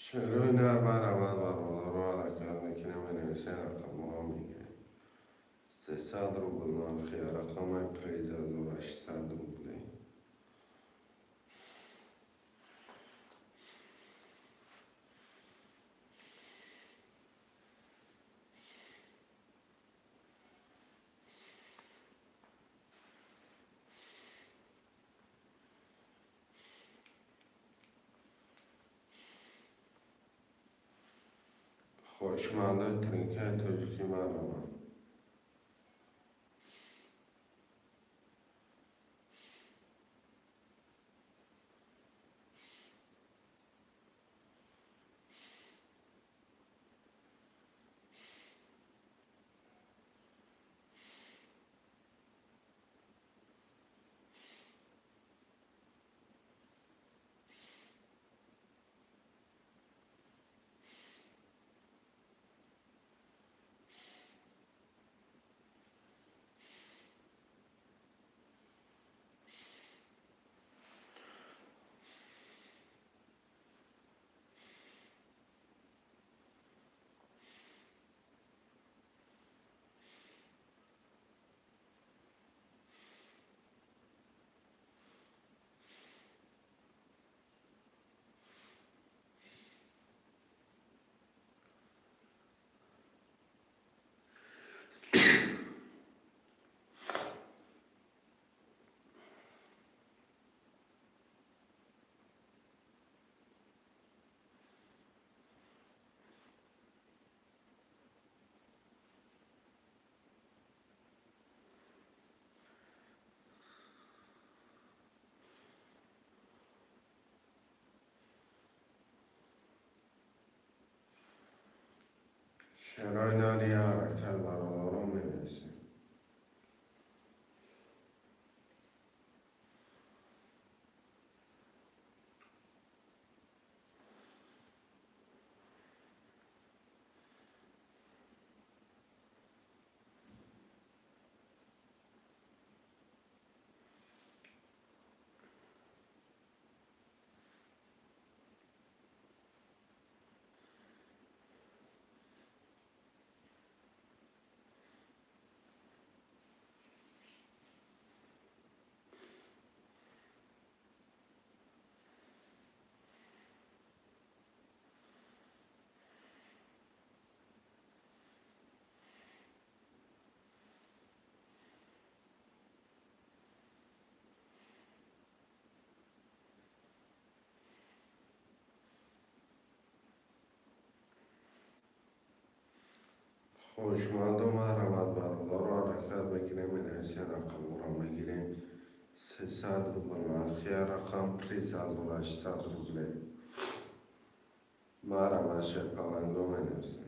Шерои нар марҳамат, бародаро, ҳаракат мекунем, менависем, рақамҳоро мегирем. 300 рубл нархи рақамаи приз 1600 рубле. Хоҳишмандои тринкаи тоҷикӣ, марҳамат. Шерои нари ҳаракат, бародаро, менависем. Хоҳишмандо, марҳамат, бародаро, ҳаракат мекунем, менависем, рақамҳоро мегирем. 300 рубл нархи рақам, приз 1600 рубле. Марҳамат, шерпаланго, менависем.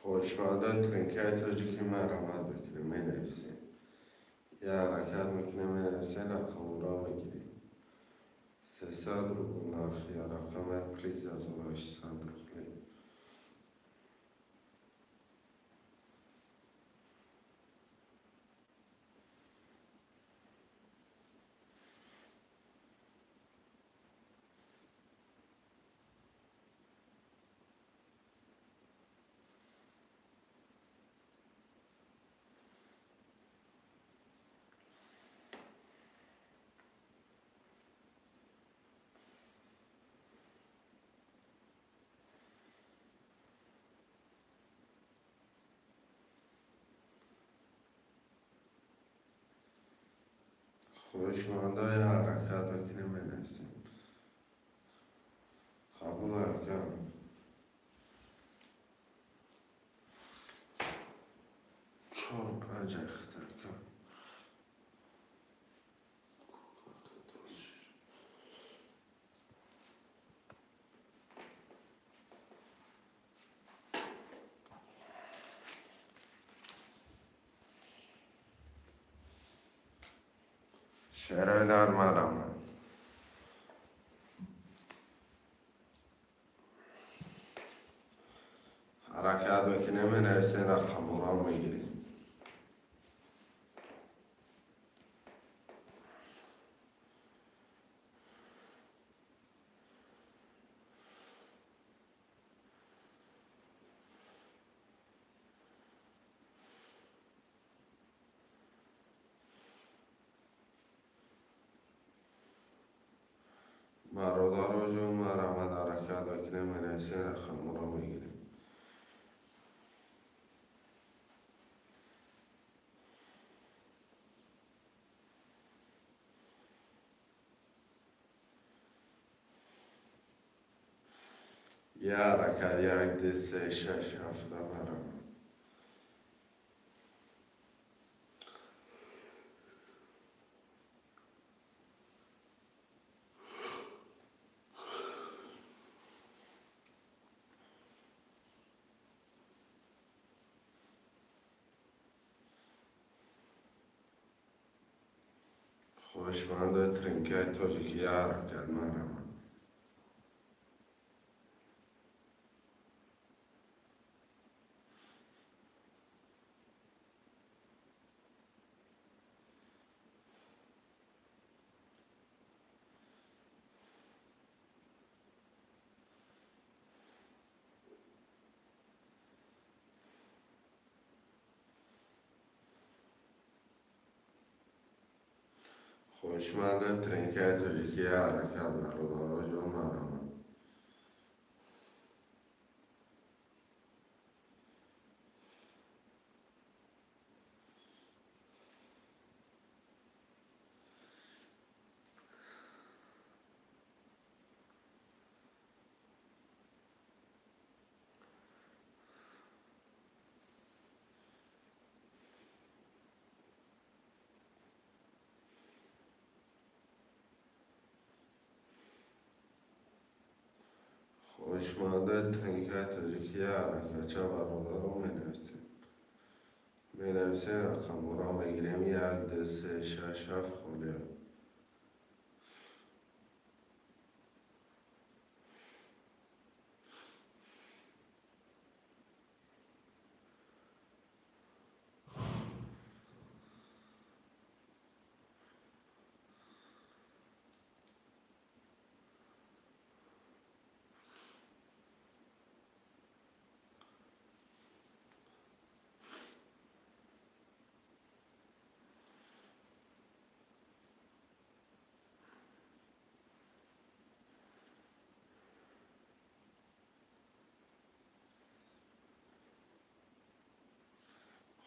Хоҳишмандои тринкаи тоҷикӣ, марҳамат мекунем, менависем. Я ҳаракат мекунем, менависем, рақамҳоро мегирем. 300 рубл нархи рақами, приз 1600 рубле. Хоҳишмандо як ҳаракат мекунем, менависем. Қабул, ака. Чор панҷ ахта, ака. Шерои нар, марҳамат. Ҳаракат мекунем, менависем, рақамҳоро мегирем. Бародаро ҷон, марҳамат, ҳаракат мекунем, менависем, рақамҳоро мегирем. Як ҳаракат, як, ду, се, шаш, ҳафта, марҳамат. Хоҳишмандои тринкаи тоҷикӣ, як ҳаракат, марҳамат. Хоҳишмандои тринкаи тоҷикӣ, як ҳаракат, бародаро ҷон, марҳамат. Хоҳишмандои тринкаи тоҷикӣ, як ҳаракатча, бародаро, менависем. Менависем, рақамҳоро мегирем. Як, ду, се, шаш, ҳафт холия.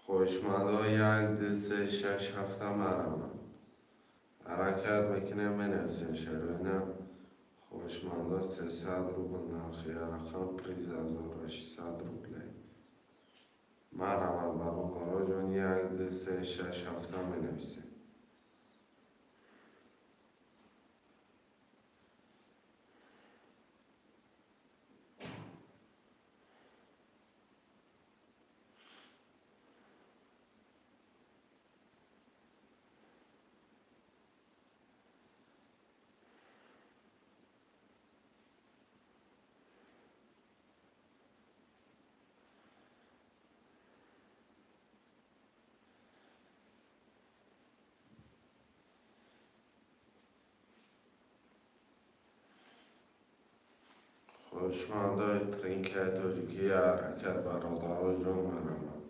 Хоҳишмандо, як, ду, се, шаш, ҳафта, марҳамат. Ҳаракат мекунем, менависем, шероина. Хоҳишмандо, 300 рубл нархи рақам, приз 1600 рублей. Марҳамат, бародаро ҷон, як, ду, се, шаш, ҳафта, менависем. Хоҳишмандои тринкаи тоҷикӣ, ҳаракат, бародаро ҷон, марҳамат.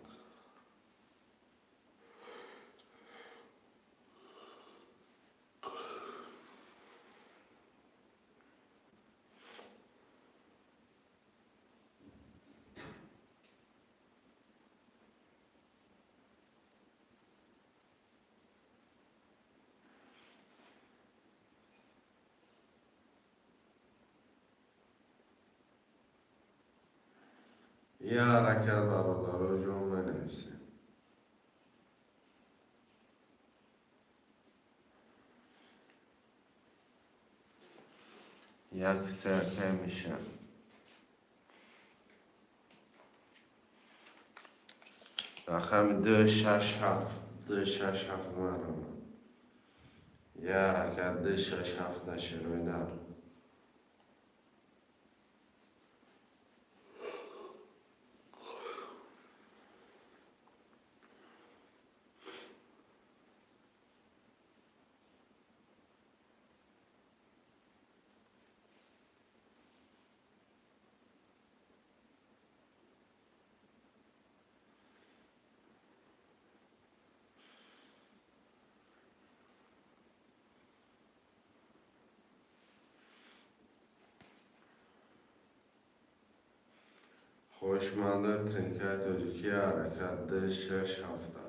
Я ҳаракат, бародаро ҷон, менависем. Як се акай меша. Рақами 267, 267 марамад. Я ҳаракат, 267 да шерои нар. Хоҳишмандои тринкаи тоҷикӣ, ҳаракат, 267.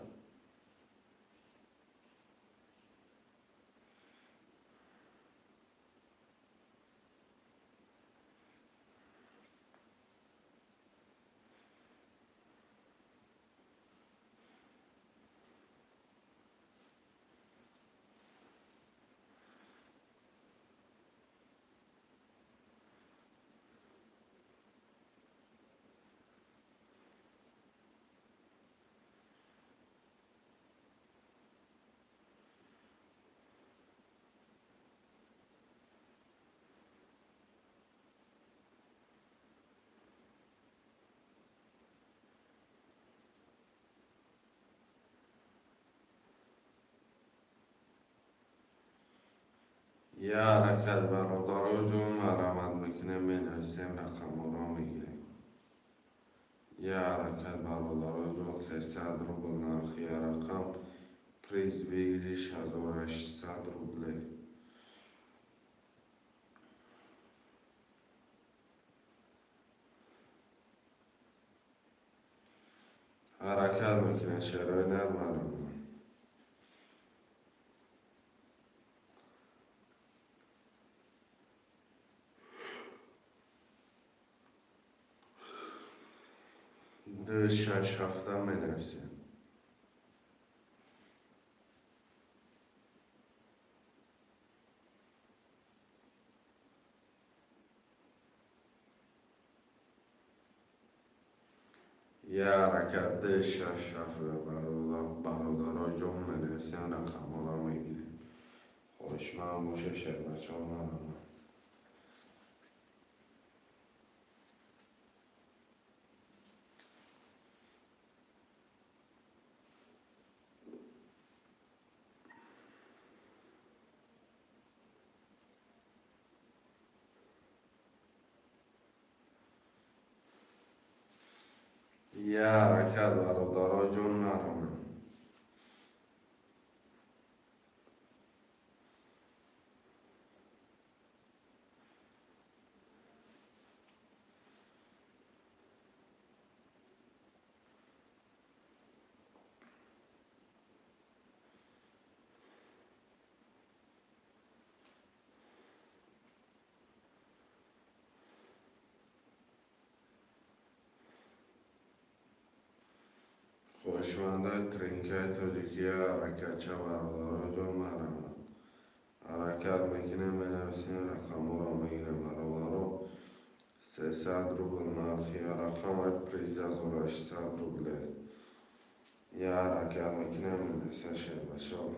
Я ҳаракат, бародаро ҷон, марамат мекунем, менависем, рақамҳоро мегирем. Я ҳаракат, бародаро ҷон, 300 рубл нархи я рақам, приз выигрыш 1800 рублей. Ҳаракат мекунем, шерои нар, марамат. 267 менависем. Я ҳаракат, 267, бародаро ҷон, менависем, рақамҳоро мегирем. Хоҳишманд боша, шербачаҳо, марамат. Я ҳаракат, бародаро ҷон, марамат. Хоҳишмандои тринкаи тоҷикӣ, ҳаракатча, бародаро ҷон, марамат. Ҳаракат мекунем, менависем, рақамҳоро мегирем, бародаро. 300 рубл нархи я рақам, приз 1800 рублей. Я ҳаракат мекунем, менависем, шербачаҳо.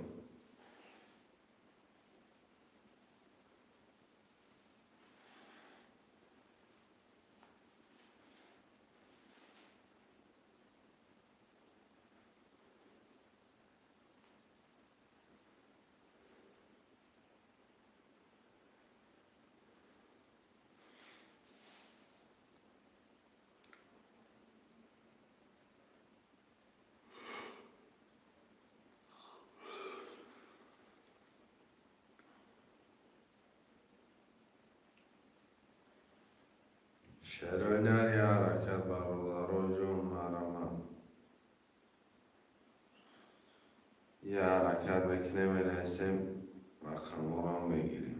Шерои нар, я ҳаракат, бародаро ҷон, марамат. Я ҳаракат мекунем, менависем, рақамҳоро мегирем.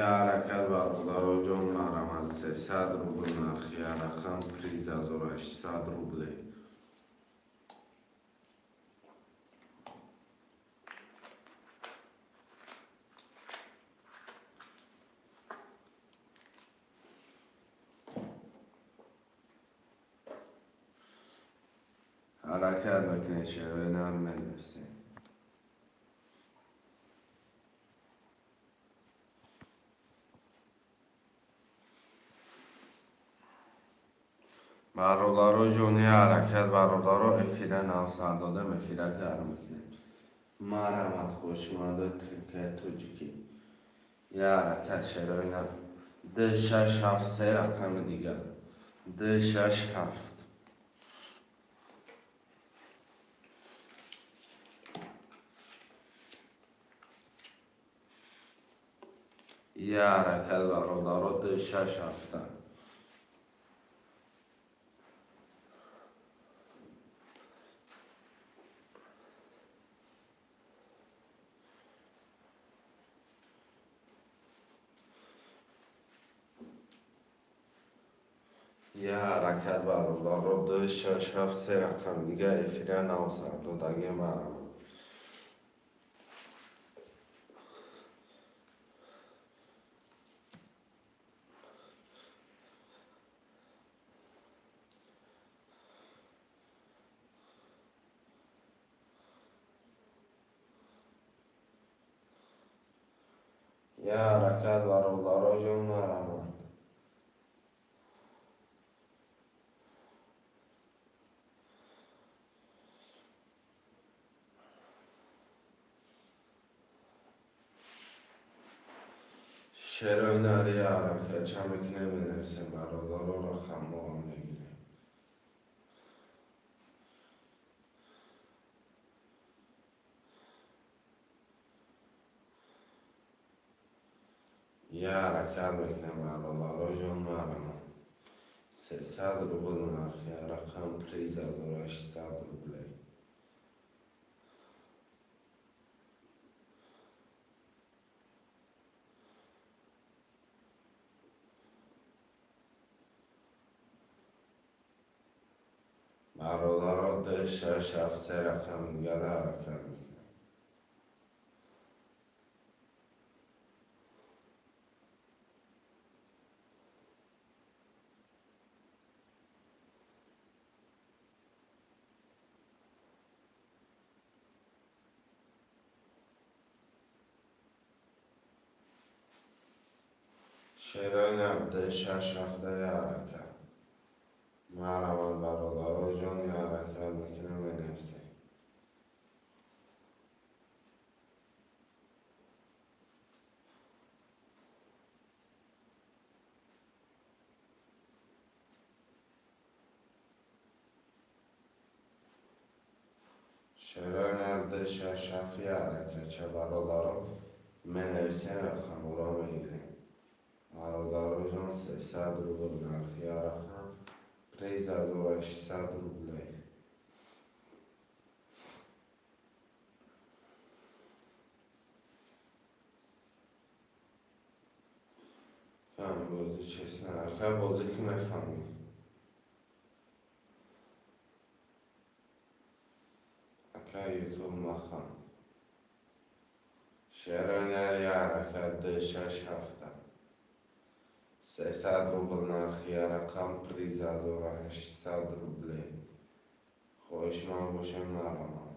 Я ҳаракат, бародаро ҷон, марҳамат, 300 рубл нархи рақам, приз 1800 рублей. Ҳаракат мекунед, шерои нар менависем. Бародаро ҷони, ҳаракат, бародаро, эфира нав сар додем, эфира гарм мекунем. Марҳамат, хушомадои тринкаи тоҷикӣ. Я ҳаракат, шерои нар, д шаш ҳафт, се рақами дигар, д шаш ҳафт. Я ҳаракат, бародаро, д шаш ҳафта. Я ҳаракат, бародаро, д шаш ҳафт, се рақами дигар, эфира нав сар додагӣ, марҳамат. Я ҳаракат, бародаро ҷон, марҳамат. Шерои нари, ҳаракат ча мекунем, менависем, бародаро, рақамҳоро мегирем. Я ҳаракат мекунем, бародаро ҷон, марҳамат, 300 рубл нархи рақам, приз 1800 рублей. Бародаро, д шаш ҳафт, се рақами дигар ҳаракат мекунем. Шерои нар, д шаш ҳафта, ҳаракат. Марҳамат, бародаро ҷон, ҳаракат мекунем, менависем. Шерои нар, д шаш ҳафт, ҳаракат ча, бародаро, менависем, рақамҳоро мегирем. Бародаро ҷон, 300 рубл нархи рақам, приз 1800 рублей. Бозӣ честно, ака, бозӣ ки мефаҳмӣ, ака, ютуб махан. Шерои нари, ҳаракат, д шаш ҳафта, 300 рубл нархи рақам, приз 1800 рублей. Хоҳишманд бошем, марҳамат.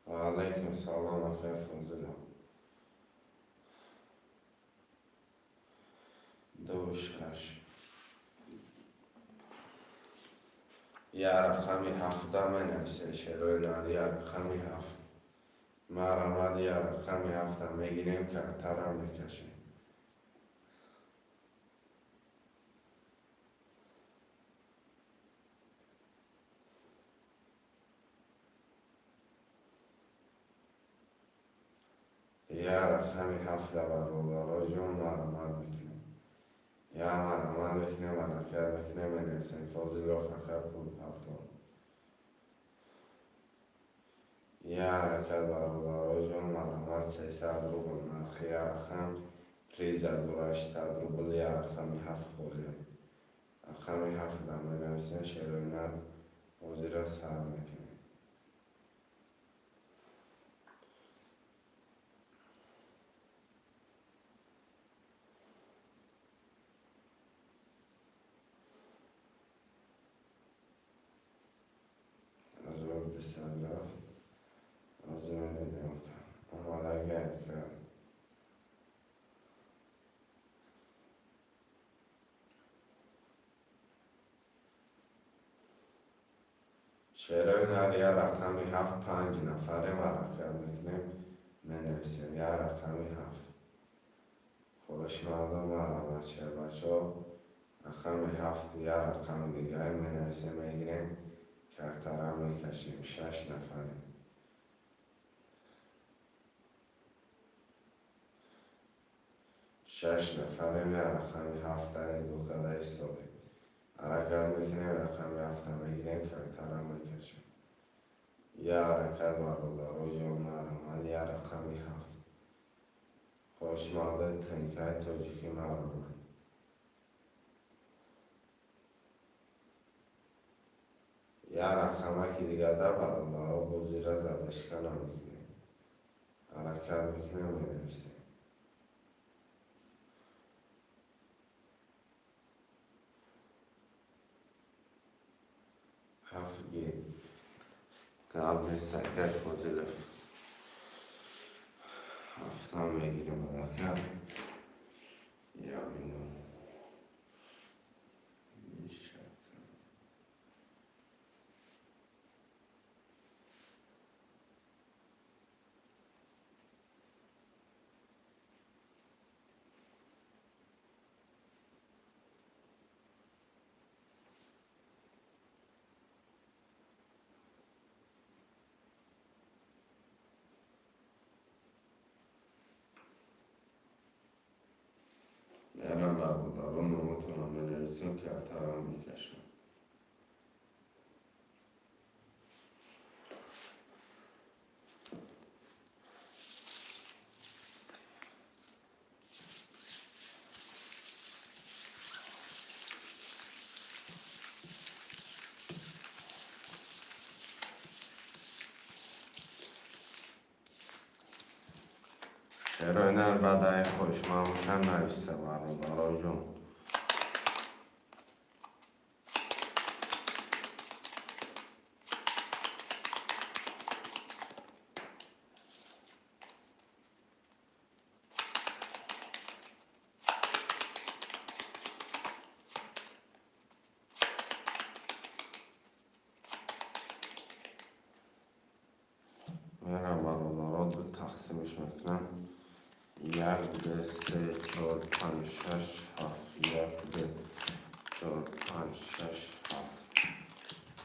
Ва алайкум салом, акай Фозилов. Ду шаш, я рақами ҳафта менависем, шерои нар, я рақами ҳафт. Марҳамат, я рақами ҳафта мегирем, картара мекашем. Я рақами ҳафта, бародаро ҷон, марҳамат мекунем. Я марҳамат мекунем, ҳаракат мекунем, менависем. Фозилов, ака, пул партон. Як ҳаракат, бародароҷон, марҳамат, 300 рубл нархи як рақам, приз 1800 рубл. Як рақами ҳафт холия, рақами ҳафт дар менависем. Шерои нар ҳозира сар мекунем. 1200 рафт. Ҳозир мебинем, омадагӣ ака. Шерои нар, як рақами ҳафт, панҷ нафарем, ҳаракат мекунем, менависем як рақами ҳафт. Хоҳишмандон, марҳамат, шербачаҳо, рақами ҳафт, як рақами дигаре менависем, мегирем, картара мекашем. Шаш нафарем, шаш нафарем, як рақами ҳафта нигоҳ карда истодем. Ҳаракат мекунем, рақами ҳафта мегирем, картара мекашем. Як ҳаракат, бародаро ҷон, марҳамат, як рақами ҳафт. Хоҳишмандои тнкаи тоҷикӣ, марҳамат. Як рақамаки дигар бародаро бозира задашка намекунем, ҳаракат мекунем, менависем. Ҳафт ги гап нест, акай Фозилов, ҳафтам мегирем аллакай. Як минут. Мерам, бародарон, номотонам менависем, картарам мекашам. Шерои нар баъдаи хоҳишманд бошанд, нависа, бародароҷон. Мерам, бародаро, ду тақсимш мекунам: як, ду, се, чор, панҷ, шаш, ҳафт. Як, ду, чор, панҷ, шаш, ҳафт.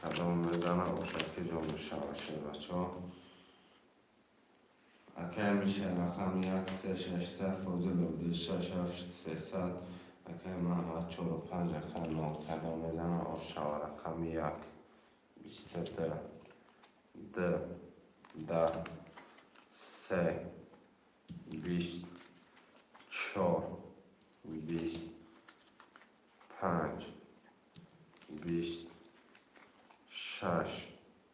Кадом мезана, ошаки ҷо мешава, шербачаҳо. Акай миша, рақами як, се, 600, Фозилов, ду, шаш, ҳафт, 300. Акай ман чору панҷ, ака нол. Кадом мезана, ошава. Рақами як, 22, д, да, се, 20, чор, 20, панҷ, 20, шаш,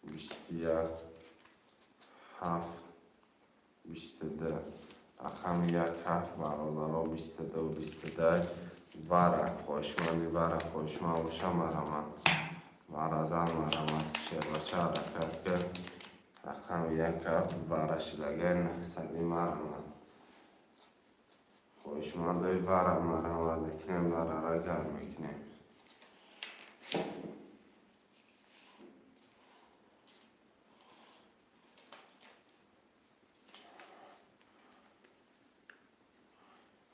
21, ҳафт, 22. Рақами як, ҳафт, бародаро, 22, 22. Вара хоҳишманди, вара хоҳишманд боша, марҳамат, варазан, марҳамат, шербача, ҳаракат кар. Рақами як, ҳафт, вара шидагай, 900-и, марҳамат. Хоҳишмандои вара, марҳамат мекунем, варара гарм мекунем.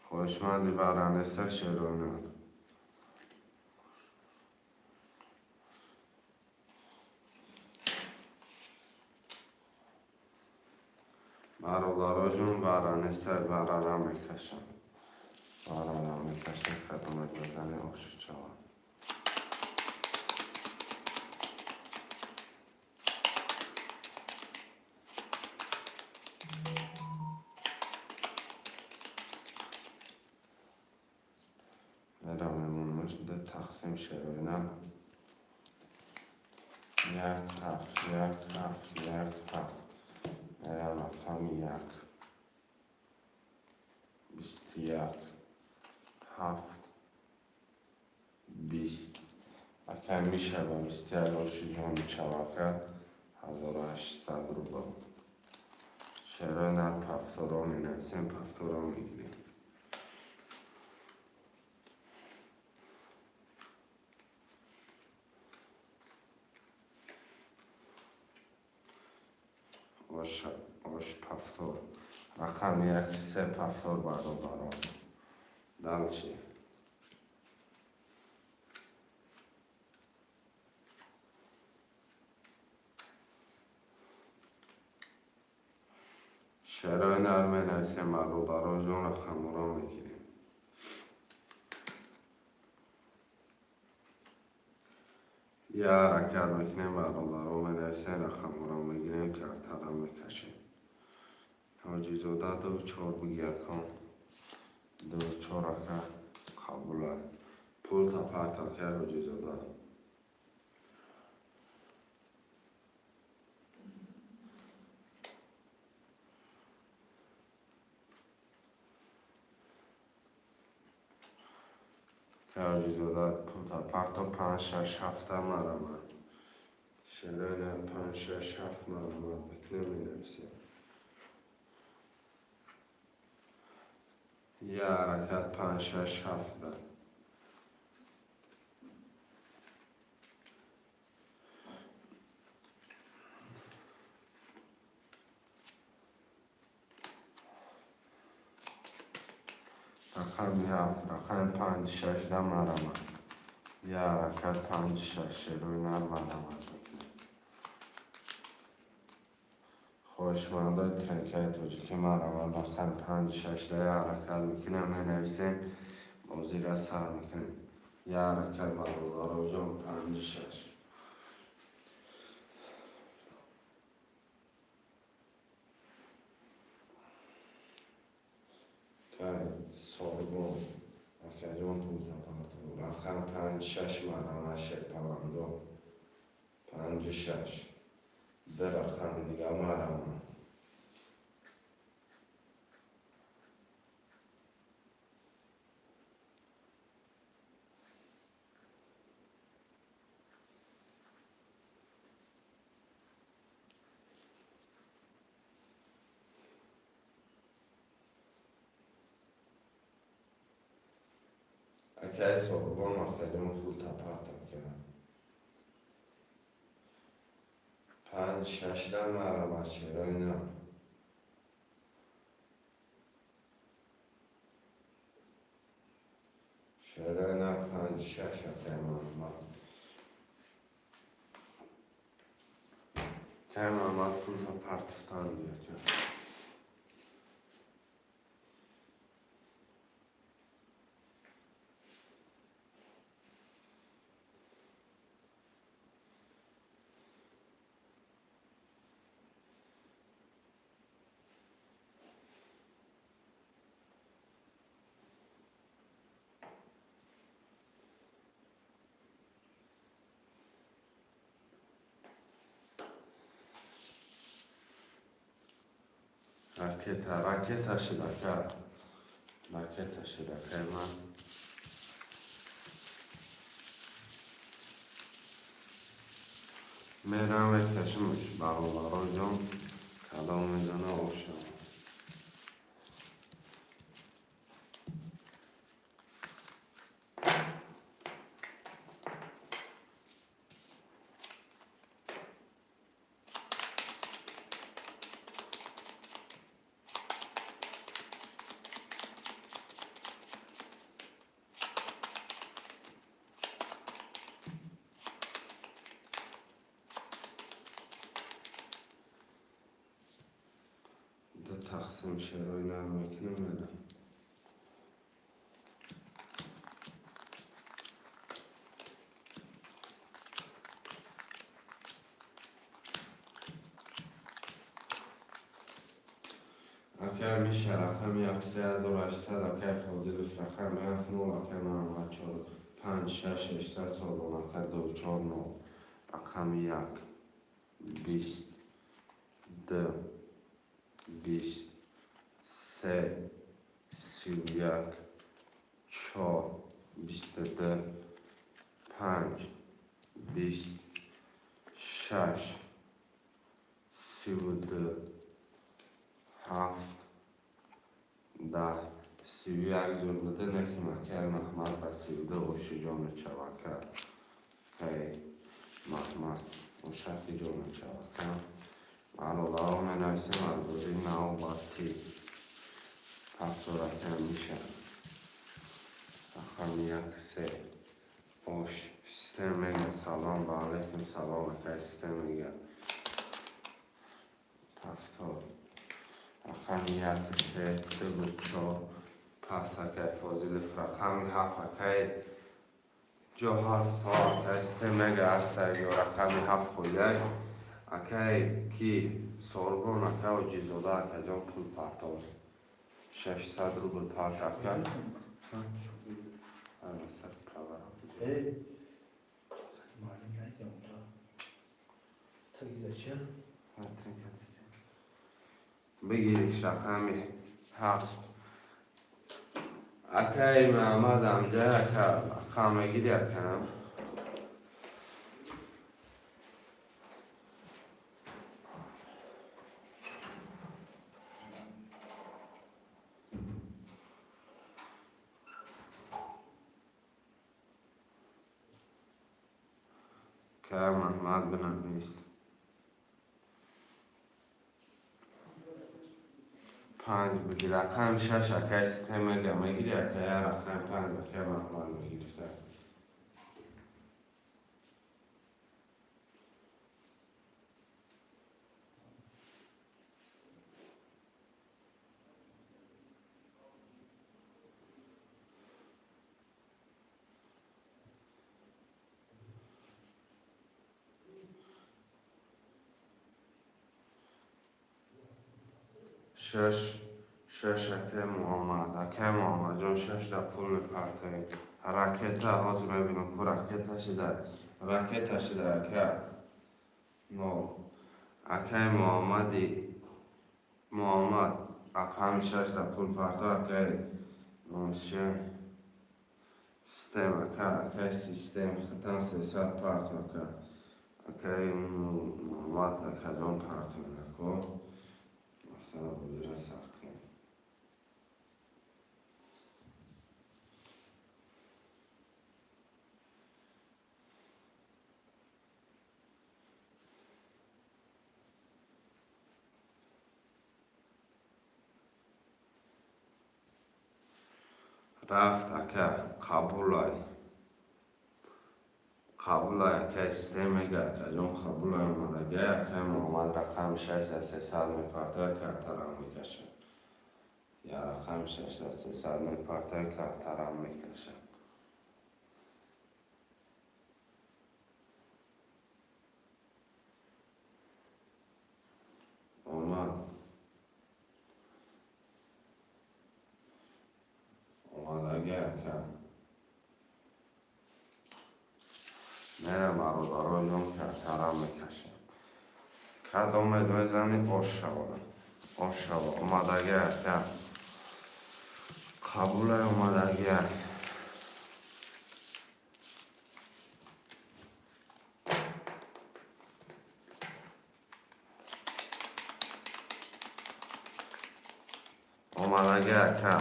Хоҳишманди вара неста, шерона. Бародароҷон, вара неста, варара мекашам, варара мекашам. Кадомат базани, оши шавад. Тақсим шерои нар. Як, ҳафт, як, ҳафт, як, ҳафт. Мерам рақами як. 21, ҳафт, 20. Ака, мешава 21 оши ҷони чавака 1800 рубл. Шерои нар повторо менависем, повторо мегирем. Ош повтор. Рақами як, се повтор, бародарон. Дальше. Шерои нар менависем, бародароҷон, рақамҳоро мегирем. Я ҳаракат мекунем, бародаро, менависем, рақамҳоро мегирем, картара мекашем. Ҳоҷизода, ду чор бигякон. Ду чор, ака, қабула. Пул тапарт, ака Ҳоҷизода. Ҳоҷизода, пул тапарто. Панҷ, шаш, ҳафта марамад. Шерои нар панҷ, шаш, ҳафт марамад мекунем, менависем. Я ҳаракат панҷ, шаш, ҳафта. Рақами ҳафт, рақами панҷ, шашда марамад. Я ҳаракат панҷ, шаш, шерои нар марамад мекунем. Хоҳишмандои тренкаи тоҷикӣ, марамад, рақами панҷ, шашда я ҳаракат мекунем, менависем, бозира сар мекунем. Я ҳаракат, бародароҷон, панҷ, шаш. Сорбон, акаҷон, пултапарту. Рақам панҷ, шаш марамад, шерпаландо. Панҷ, шаш. Ду рақами дига марамад. Акаи Сорбон, акаҷон, пул тапарт, ака. Панҷ, шашда марамад, шерои нар. Шерои нар панҷ, шаш, акаи Муҳаммад. Акаи Муҳаммад, пул тапартифтан, ака. Ракета, ракета шид, ака. Ракета шид, акаи ман. Мерам, мекашимш, бародароҷон, кадом мезана ошам. Ду тақсим шерои нар мекунем, мерам. Акай Миша, рақами як, 3800, акай Фозилов, рақами ҳафт, нол, акай Муҳаммад, чор, Панҷ, шаш, 600 солонака, ду, чор, нол. Рақами як, 20, ду, 20, се, 31, чор, 22, панҷ, 20, шаш, 32, ҳафт, 10, 31 зур буда, неки макаи Маҳмад ба 32 ошиҷо мечавака. Кай Маҳмад ошаки ҷо мечавака. Бародаро, менависем аз бозии навбатӣ. Ҳафторака миша. Рақами як, се. Ош. Систем мега, салом, ва алайкум салом, акай систем мега. Ҳафтод. Рақами як, се, ду, чор. Пас, акай Фозилов, рақами ҳафт, акай ҷо ҳаст, ҳо, акай систем мега, ҳастай ҷо, рақами ҳафт хояй. Акай ки Сорбон, ака Оҷизода, акаҷон, пул партов. 600 рубл парт, ака. Ана сар права. Эй, маълум накунам та. Тагида чия? Бигириш, рақами ҳафт. Акаи Маҳмад амҷай, ака, рақам мегири, акам? Ака Маҳмад, бинавис. Панҷ бигир, рақами шаш, акаи систем мега, мегири, ака? Я рақами панҷ акаи Маҳмад мегирифта. Шаш, шаш, акаи Муҳаммад, акаи Муҳаммадҷон, шаш да пул мепартоем. Ракета ҳозир мебинам ку, ракета шида, ракета шида, ака. Нол. Акаи Муҳаммади Муҳаммад, рақами шаш да пул парто, акаи номсия систем, ака, акаи систем, хитам 300 парто, ака. Акаи Муҳаммад, акаҷон, партоен, ако. Мақсада бозира сар кунем. Рафт, ака, қабулай. Қабулай, акаи систем мега, акаҷон, қабулай, омадагай, акаи Муҳаммад, рақами шаш да 300 мепартоя, картарам мекашад. Я рақами шаш да 300 мепартоя, картарам мекашад. Омад. Омадагай, ака. Мера, бародароҷон, картарам мекашам. Кадомед мезанӣ, ош шава. Ош шава. Омадагай, ака. Қабулай, омадагай. Омадагай, ака.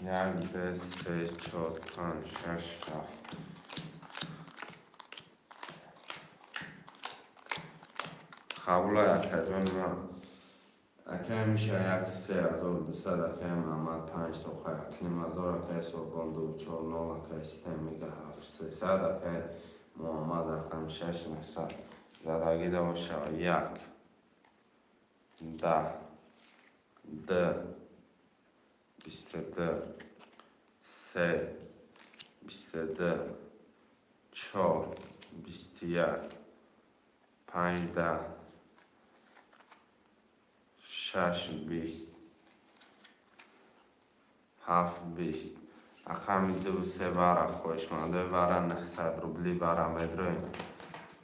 Як, ду, се, чор, панҷ, шаш, ҳафт. Қабулай, акаҷони ман. Акай миша, як, 3200, акай Маҳмад, панҷ тоқа, 1,5 ҳазор, акай Сорбон, ду, чор, нол, акай систем мега, ҳафт, 300, акай Муҳаммад, рақами шаш, 900. Задагида бошава. Як, 10, ду, 22, се, 22, чор, 21. Панҷ 10, шаш 20, ҳафт 20. Рақами дуву се вара, хоҳишмандои вара 900 рубли вара медроем.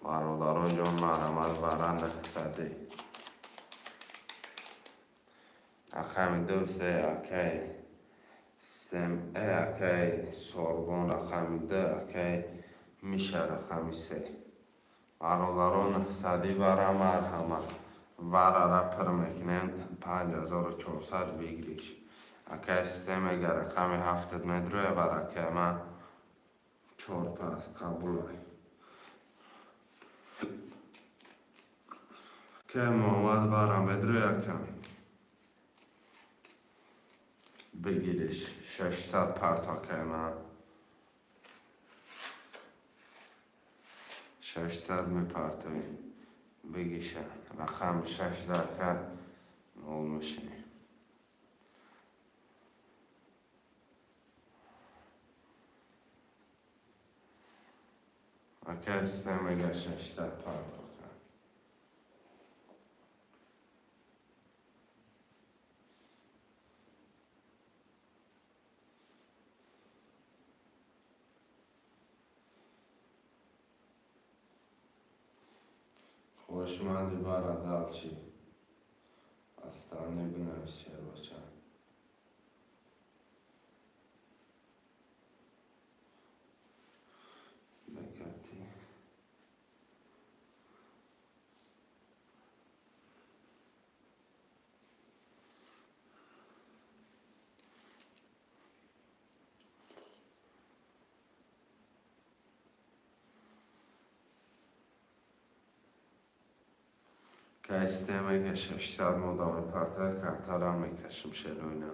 Бародаро ҷон, марҳамат, вара 900-и. Рақами ду се акай сем акай Сорбон, рақами ду акай Миша, рақами се. Бародаро, 900-и вара, марҳамат. Варара пир мекунем, 5400 выигрыш. Акай систем мега, рақами ҳафтад медроя бар акай ман чор пас қабулай. Акай Муҳаммад, вара медроя, ака. Бигириш, 600 парт, акай ман. 600 мепартоӣ. Бигиша. Рақами шашда, ака, нол мешинӣ. Ака систем мега, 600 парт, ака. Хоҳишманди вара далчи. Астани бинавис, шербача. Бекати. Кай систем мега, 600 мода мепарта, картара мекашим, шероина.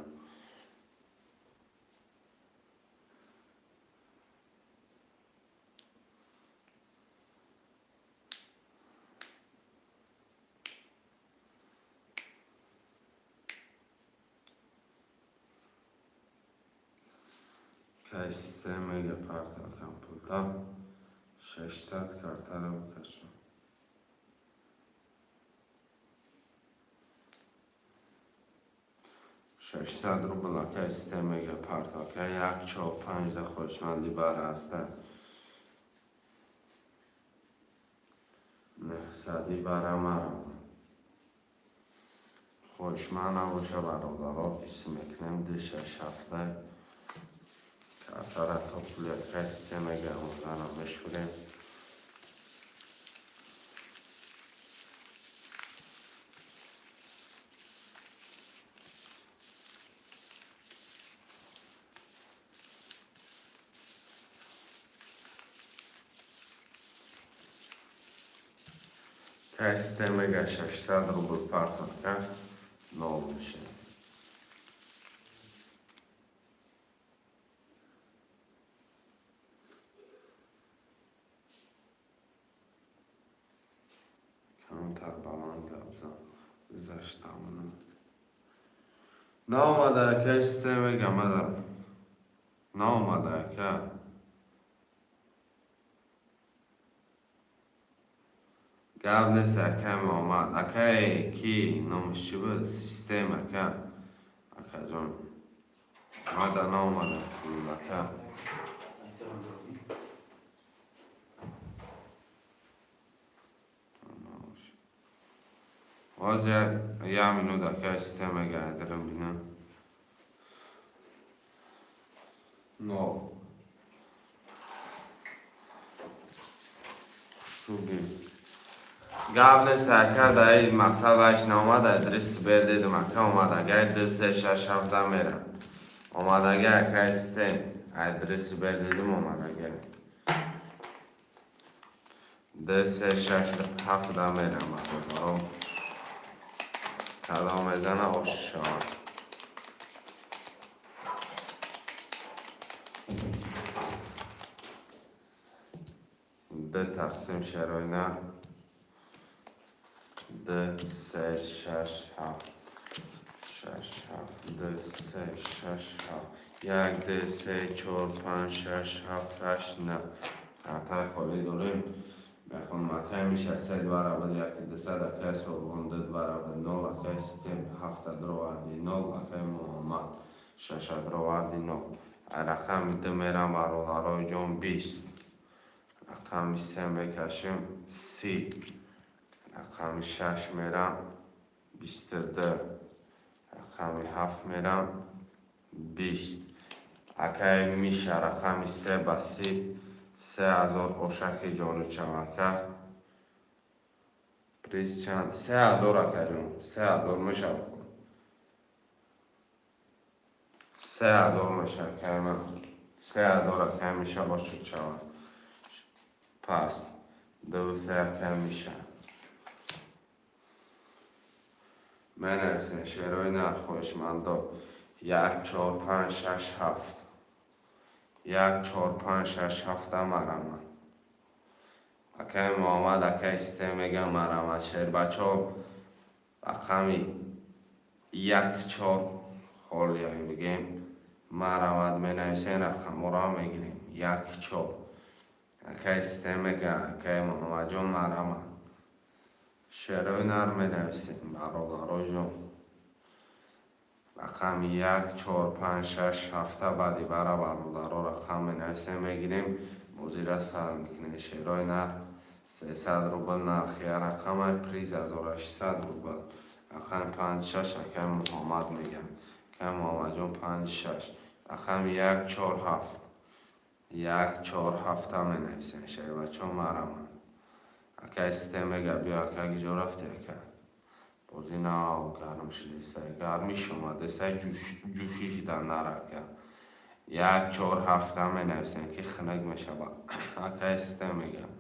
Кай систем мега, парта компулта. 600 картара бикашам. 600 рубл, акай систем мега, парта, ака. Як, чор, панҷ да хоҳишманди бара ҳаста. 900-и бара, марам. Хоҳишманд набоша, бародаро, исм мекунем ду шаш ҳафта. Картара то пули акай систем мега омоданам мешӯрем. Кай систем мега, 600 рубл партовка, нол мешавад. Камтар баланд гап зан. Гузаштамона. Наомада, акай систем мега, мада. Наомада, ака. Гап нест, акай Муҳаммад. Акай ки номаш чӣ буд? Систем, ака. Акаҷон. Мада наомада пул, ака. Эҳтиром дорӣ. Ҳозир як минут, акай систем мега, айдарам бинам. Нол. Хушрӯ. Гап нест, ака, даи мақсад вайш наомада, адреси бер дидум, ака, омадагай ду се шаш ҳафта мерам. Омадагай, акай систем. Адреси бер дидум, омадагай. Ду се шаш ҳафта мерам, бародаро. Калом мезана, ош шавад. Д тақсим шароина д се шаш ҳафт шаш ҳафт д се шаш ҳафт як д се чор панҷ шаш ҳафт ҳашт на. Картаи холӣ дорем. Мехоҳам Акай Миша се два рабл яки дусад, акай Собон ду два рабл нол, акай Систем ҳафта дроварди нол, акай Муҳаммад шаша дроварди нол. Рақами ду мерам, бародарои ҷон, 20. Рақами се мекашем, 30. Рақами шаш мерам, 22. Рақами ҳафт мерам, 20. Акай Миша рақами се ба 30, 3000. Ошаки ҷону чавака, приз чанд? 3000, акаҷон, 3000 мешавад, 3000 меша, акай ман, 3000. Акай Миша, ошу чава паст ду се. Акай Миша, менависем шерои нар, хоҳишмандо: як, чор, панҷ, шаш, ҳафт. Як, чор, панҷ, шаш, ҳафта марамад. Акай Муҳаммад, акай Систем мегам, марамад. Шербачо, рақами як, чор холия бигем, марамад менависем, рақамҳоро мегирем. Як, чор. Акай Систем мега, акай Муҳаммадҷон, марамад. Шерои нар менависем, бародароҷон, рақами як, чор, панҷ, шаш, ҳафта. Баъди бара, бародаро, рақам менависем, мегирем, бозира сар мекунем. Шерои нар, 300 рубл нархи рақамай, приз 1600 рубл. Рақами панҷ, шаш, акай Муҳаммад мегам, акай Муҳаммадҷон, панҷ, шаш. Рақами як, чор, ҳафт. Як, чор, ҳафта менависем, шербачо, марамад. Акай Систем мега, биё, ака, гиҷо рафти, ака? Бозӣ нав гарм шудесай, гармиш омадесай, ҷӯшишида нар, ака. Як, чор, ҳафта менависем, ки хунук мешавад. Акай Систем мегам,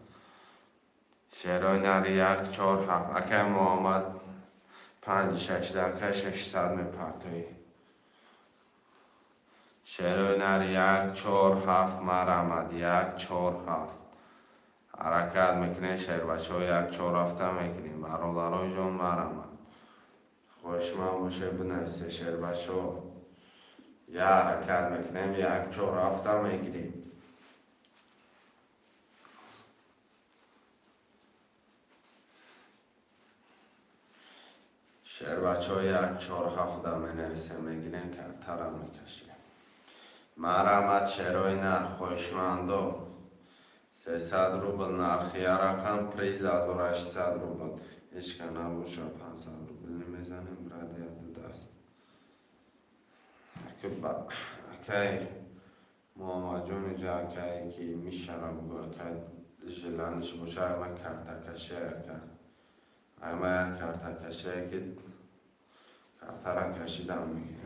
шерои нари як, чор, ҳафт. Акай Муҳаммад, панҷ, шашда, акай, 600 мепартоӣ. Шерои нари як, чор, ҳафт, марамад. Як, чор, ҳафт ҳаракат мекунем, шербачаҳо, як, чор, ҳафта мекунем. Бародарои ҷон, марамад. Хоҳишманд боше, бинависе, шербачаҳо. Я ҳаракат мекунем, як, чор, ҳафта мегирем. Шербачаҳо, як, чор, ҳафта менависем, мегирем, картара мекашем. Марамад, шерои нар, хоҳишмандо. 300 рубл нархи я рақам, приз 1800 рубл. Ҳеч ка набоша, 500 рубл мезанем, радиаду даст. Акай Муҳаммадҷон, иҷа акае ки мишара бугӯ, акай, желание ш боша, айма картакаше, ака, айма як картакаше, ки картара кашидам мегирам.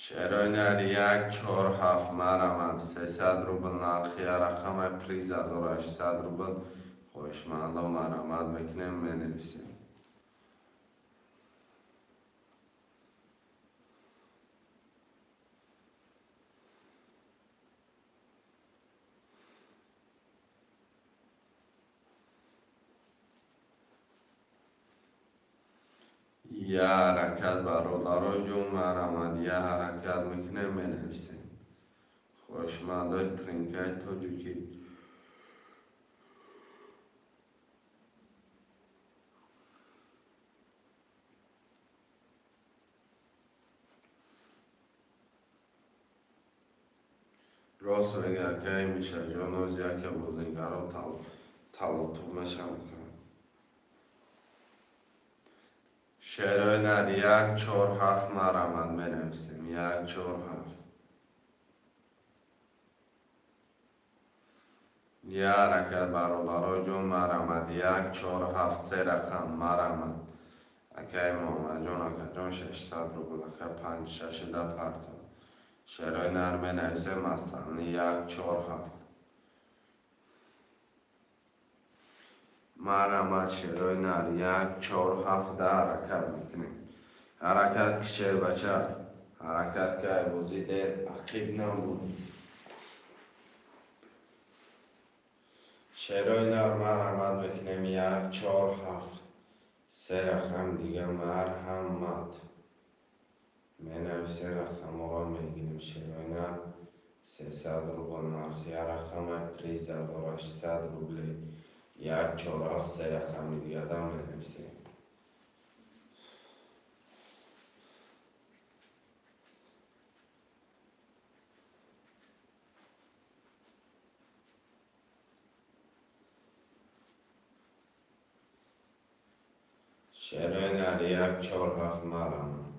Шерои нари як, чор, ҳафт, марамад. 300 рубл нархи рақама, приз 1800 рубл. Хоҳишмандо, марамад мекунем, менависем. Я ҳаракат, бародарои ҷон, марамад. Я ҳаракат мекунем, менависем. Хоҳишмандои тринкаи тоҷикӣ. Рост мега акаи Мишаҷон, оз яке бозингаро талотуб мешавад. Шерои нар як, чор, ҳафт, марамад менависем. Як, чор, ҳафт. Я ҳаракат, бародарои ҷон, марамад. Як, чор, ҳафт, се рақам, марамад. Акаи Муҳаммадҷон, акаҷон, 600 рубл, ака, панҷ, шашида парто. Шерои нар менависем, масалан, як, чор, ҳафт. Марамад, шерои нар як, чор, ҳафт да ҳаракат мекунем. Ҳаракат ки, шербача, ҳаракат кай, бозӣ дер ақиб набуд. Шерои нар, марамад мекунем. Як, чор, ҳафт. Се рақам дига марҳамат. Менависем, рақамҳоро мегирем. Шерои нар, 300 рубл нархи як рақама, приз 1800 рублей. Як, чор, ҳафт, се рақами дигада менависем. Шерои нар, як, чор, ҳафт, марҳамат.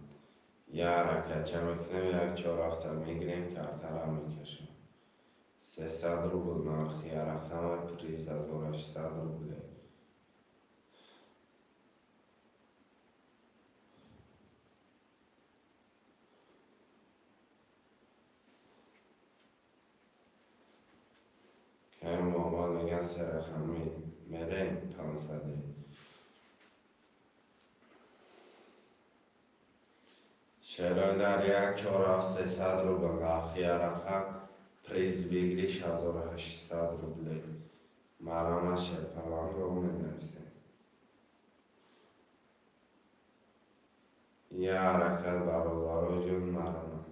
Як ҳаракатча мекунем, як, чор, ҳафта мегирем, картара мекашем. 300 рубл нархи як рақама, приз 1800 рублей. Кай Муҳаммад меган, се рақами мерем, 500. Шерои нар, як, чор, ҳафт, 300 рубл нархи як рақам, приз выигрыш 1800 рублей. Марҳамат, шерпаланро менависем. Як ҳаракат, бародаро ҷон, марҳамат.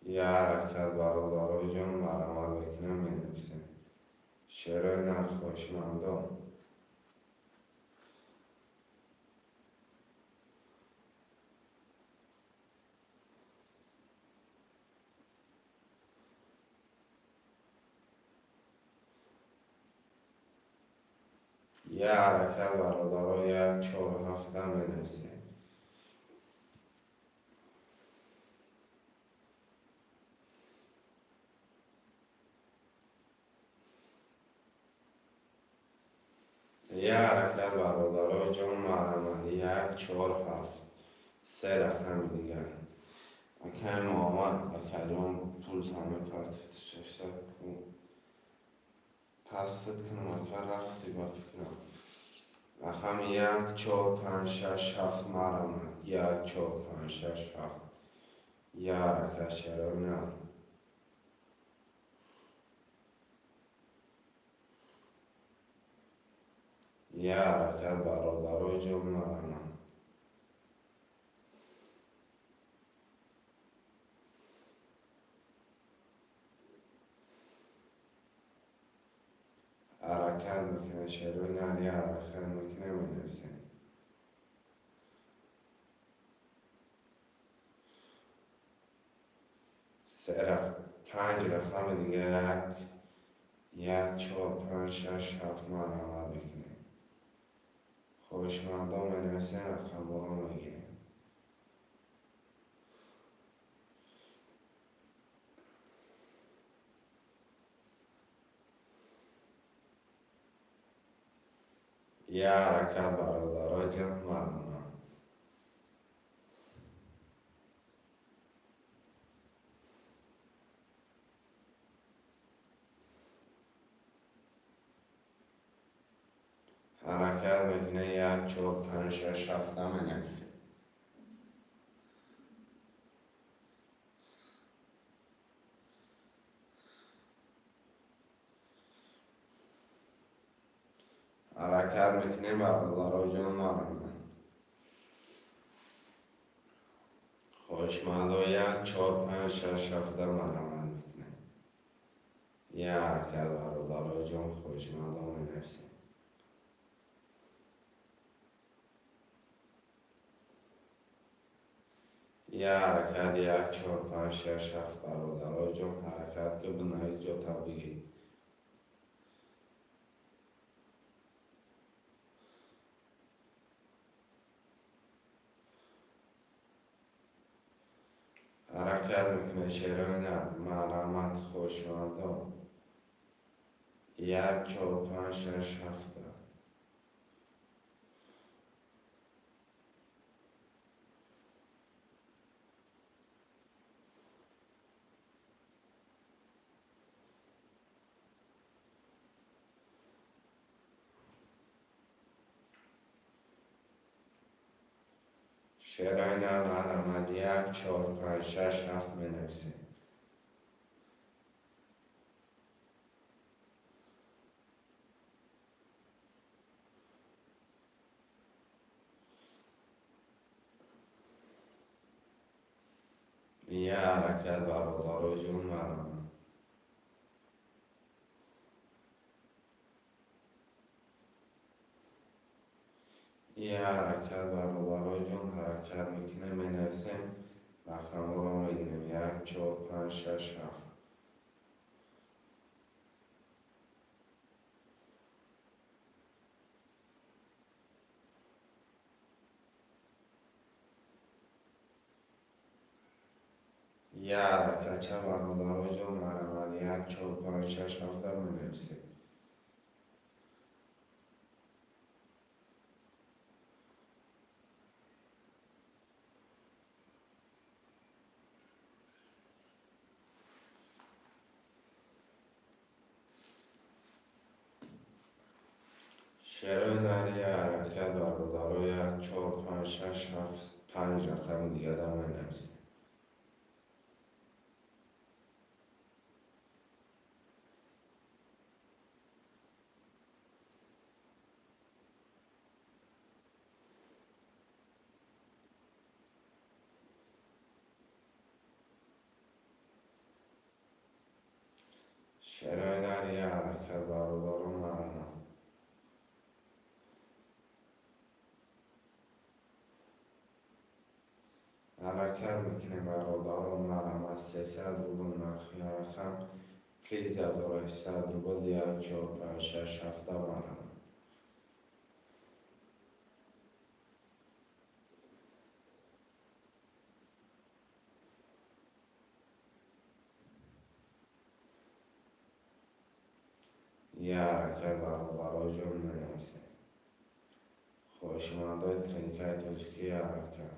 Як ҳаракат, бародаро ҷон, марҳамат мекунем, менависем. Шерои нар, хоҳишмандон. Як ҳаракат, бародаро, як, чор, ҳафта менависем. Як ҳаракат, бародаро ҷон, марҳамат. Як, чор, ҳафт, се рақами дигар. Акай Муҳаммад, акаҷон, пултан мепартифти, 600 ку пастат кунам, ака, рафти ба фикрам. Рақами як, чор, панҷ, шаш, ҳафт, марҳамат. Як, чор, панҷ, шаш, ҳафт. Як ҳаракат, шерои нар. Як ҳаракат, бародарои ҷон, марҳамат. Ҳаракат мекунем, шерои нар, як ҳаракат мекунем, менависем. Се, панҷ рақами дига, як, як, чор, панҷ, шаш, ҳафт, марҳамат мекунем. Хоҳишмандон менависем, рақамҳоро мегирем. Як ҳаракат, бародаро ҷон, марҳамат. Ҳаракат мекунем, як, чор, панҷ, шаш, ҳафта менависем. Ҳаракат мекунем, бародаро ҷон, марҳамат. Хоҳишмандо, як, чор, панҷ, шаш, ҳафта, марҳамат мекунем. Як ҳаракат, бародаро ҷон, хоҳишмандо менависем. Як ҳаракат, як, чор, панҷ, шаш, ҳафт, бародаро ҷон, ҳаракат ки бинавис, ҷота бигир. Ҳаракат мекунед, шерои нар, марҳамат, хоҳишмандон. Як, чор, панҷ, шаш, ҳафта. Шерои нар марҳамат, як, чор, панҷ, шаш, ҳафт менависем. Я ҳаракат, бародарои ҷон, марҳамат. Я ҳаракат, бародарои ҷон, ҳаракат мекунем, менависем, рақамҳоро мегирем: як, чор, панҷ, шаш, ҳафт. Я ҳаракатча, бародарои ҷон, марҳамат, як, чор, панҷ, шаш, ҳафта менависем. Шерои нар, я ҳаракат, бародаро, як, чор, панҷ, шаш, ҳафт, панҷ рақами дигара менависем. Шерои нар, я ҳаракат, бародаро, марҳамат. Ҳаракат мекунем, бародаро, марҳамат, 300 рубл нархи рақам, приз 1800 рубл. Як, чор, панҷ, шаш, ҳафта, марҳамат. Я ҳаракат, бародарои ҷон, менависем. Хоҳишмандои тринкаи тоҷикӣ, я ҳаракат.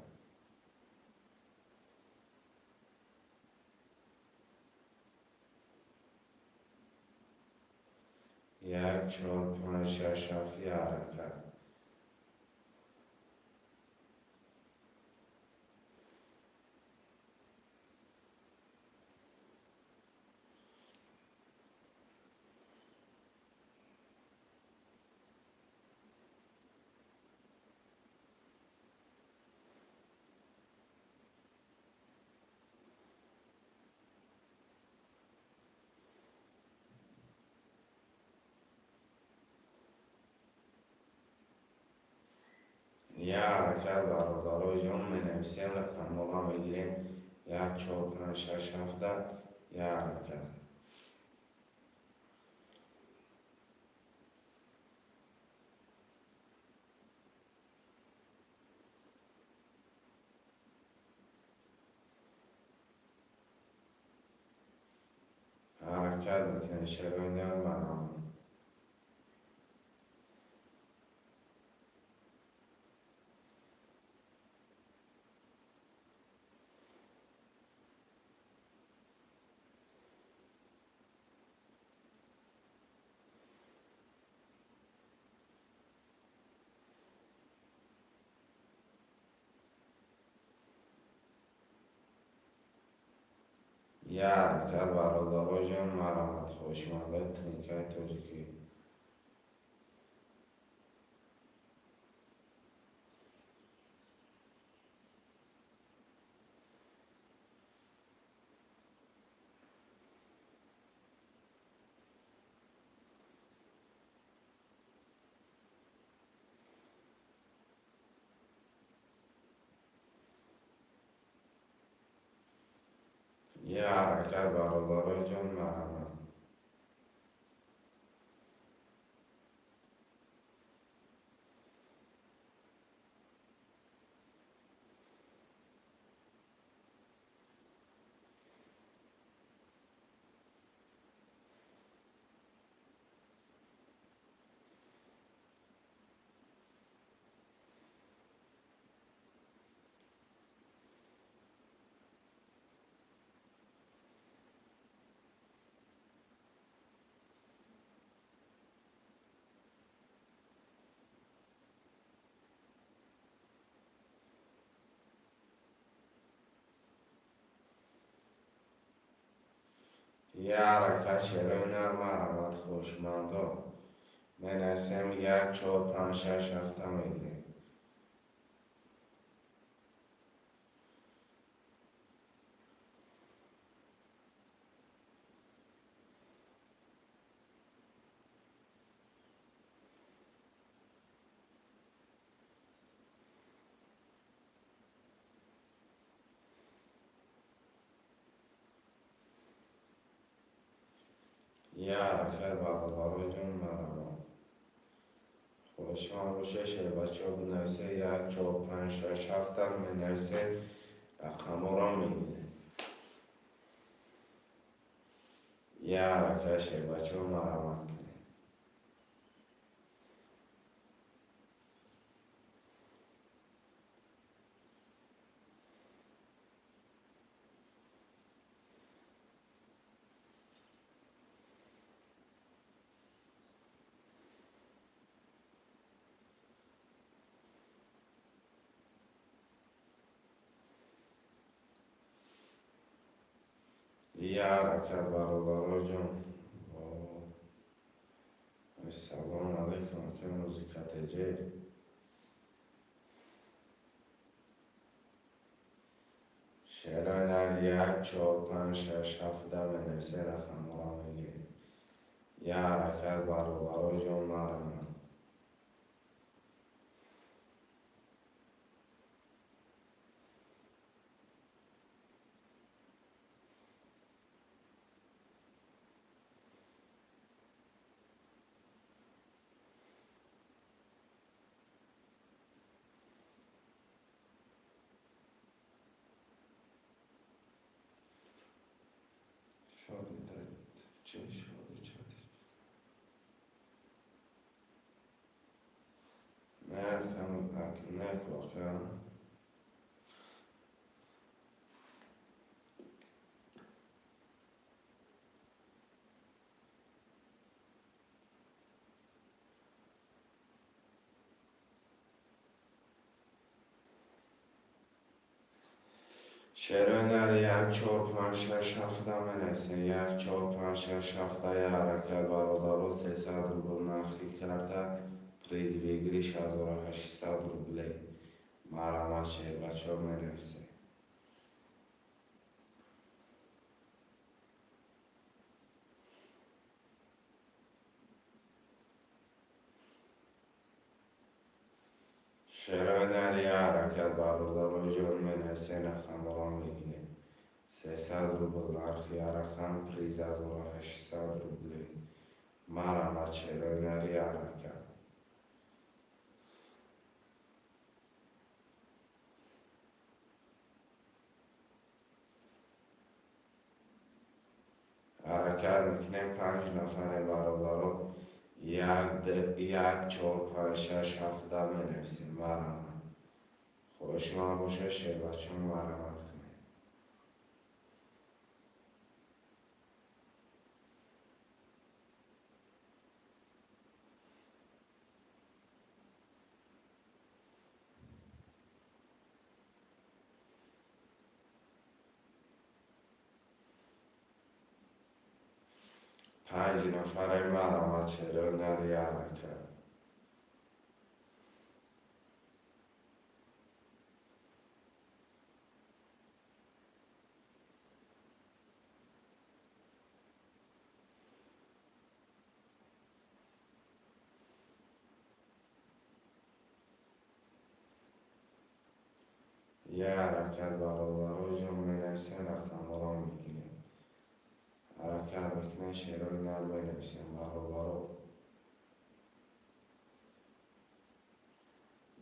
Як, чор, панҷ, шаш, ҳафт, я ҳаракат. Я ҳаракат, бародарои ҷон, менависем, рақамҳоро мегирем: як, чор, панҷ, шаш, ҳафта, я ҳаракат. Ҳаракат мекунем, шерои нар, марҳамат. Я ҳаракат, бародарои ҷон, марҳамат, хоҳишмандои тринкаи тоҷикӣ. Я ҳаракат, бародарои ҷон, марҳамат. Як ҳаракат, шерои нар, марҳамат, хоҳишмандо. Менависем: як, чор, панҷ, шаш, ҳафта мегирем. Як ҳаракат, бародарои ҷон, марҳамат. Хоҳишманд боша, шербачаҳо, бинависе: як, чор, панҷ, шаш, ҳафта менависе, рақамҳоро мегирем. Як ҳаракат, шербачаҳо, марҳамат кунед. Як ҳаракат, бародаро ҷон. Ассалому алайкум, ака Музыка ТЖ. Шерои нар: як, чор, панҷ, шаш, ҳафта менависе, рақамҳоро мегирем. Як ҳаракат, бародаро ҷон, марҳамат. Шоди чӣ, шоди чати? Не, не, ака. Шерои нар: як, чор, панҷ, шаш, ҳафта менависем. Як, чор, панҷ, шаш, ҳафта. Як ҳаракат, бародаро. 300 рубл нархи карта, приз выигрыш 1800 рублей. Марҳамат, шербачаҳо, менависем. Шерои нар, як ҳаракат, бародарои ҷон, менависем, рақамҳоро мегирем. 300 рубл нархи як рақам, приз 1800 рублей. Марҳамат, шерои нар, як ҳаракат. Ҳаракат мекунем, панҷ нафарем, бародаро. Як, чор, панҷ, шаш, ҳафта менависем. Марҳамат, хоҳишманд боша, шербачаҳо, марҳамат кунед. Панҷ нафарем, марҳамат, шерои нар, як ҳаракат. Як ҳаракат, бародарои ҷон, менависем, рақамҳоро мегирем. Ҳаракат мекунем, шерои нар менависем, бародаро.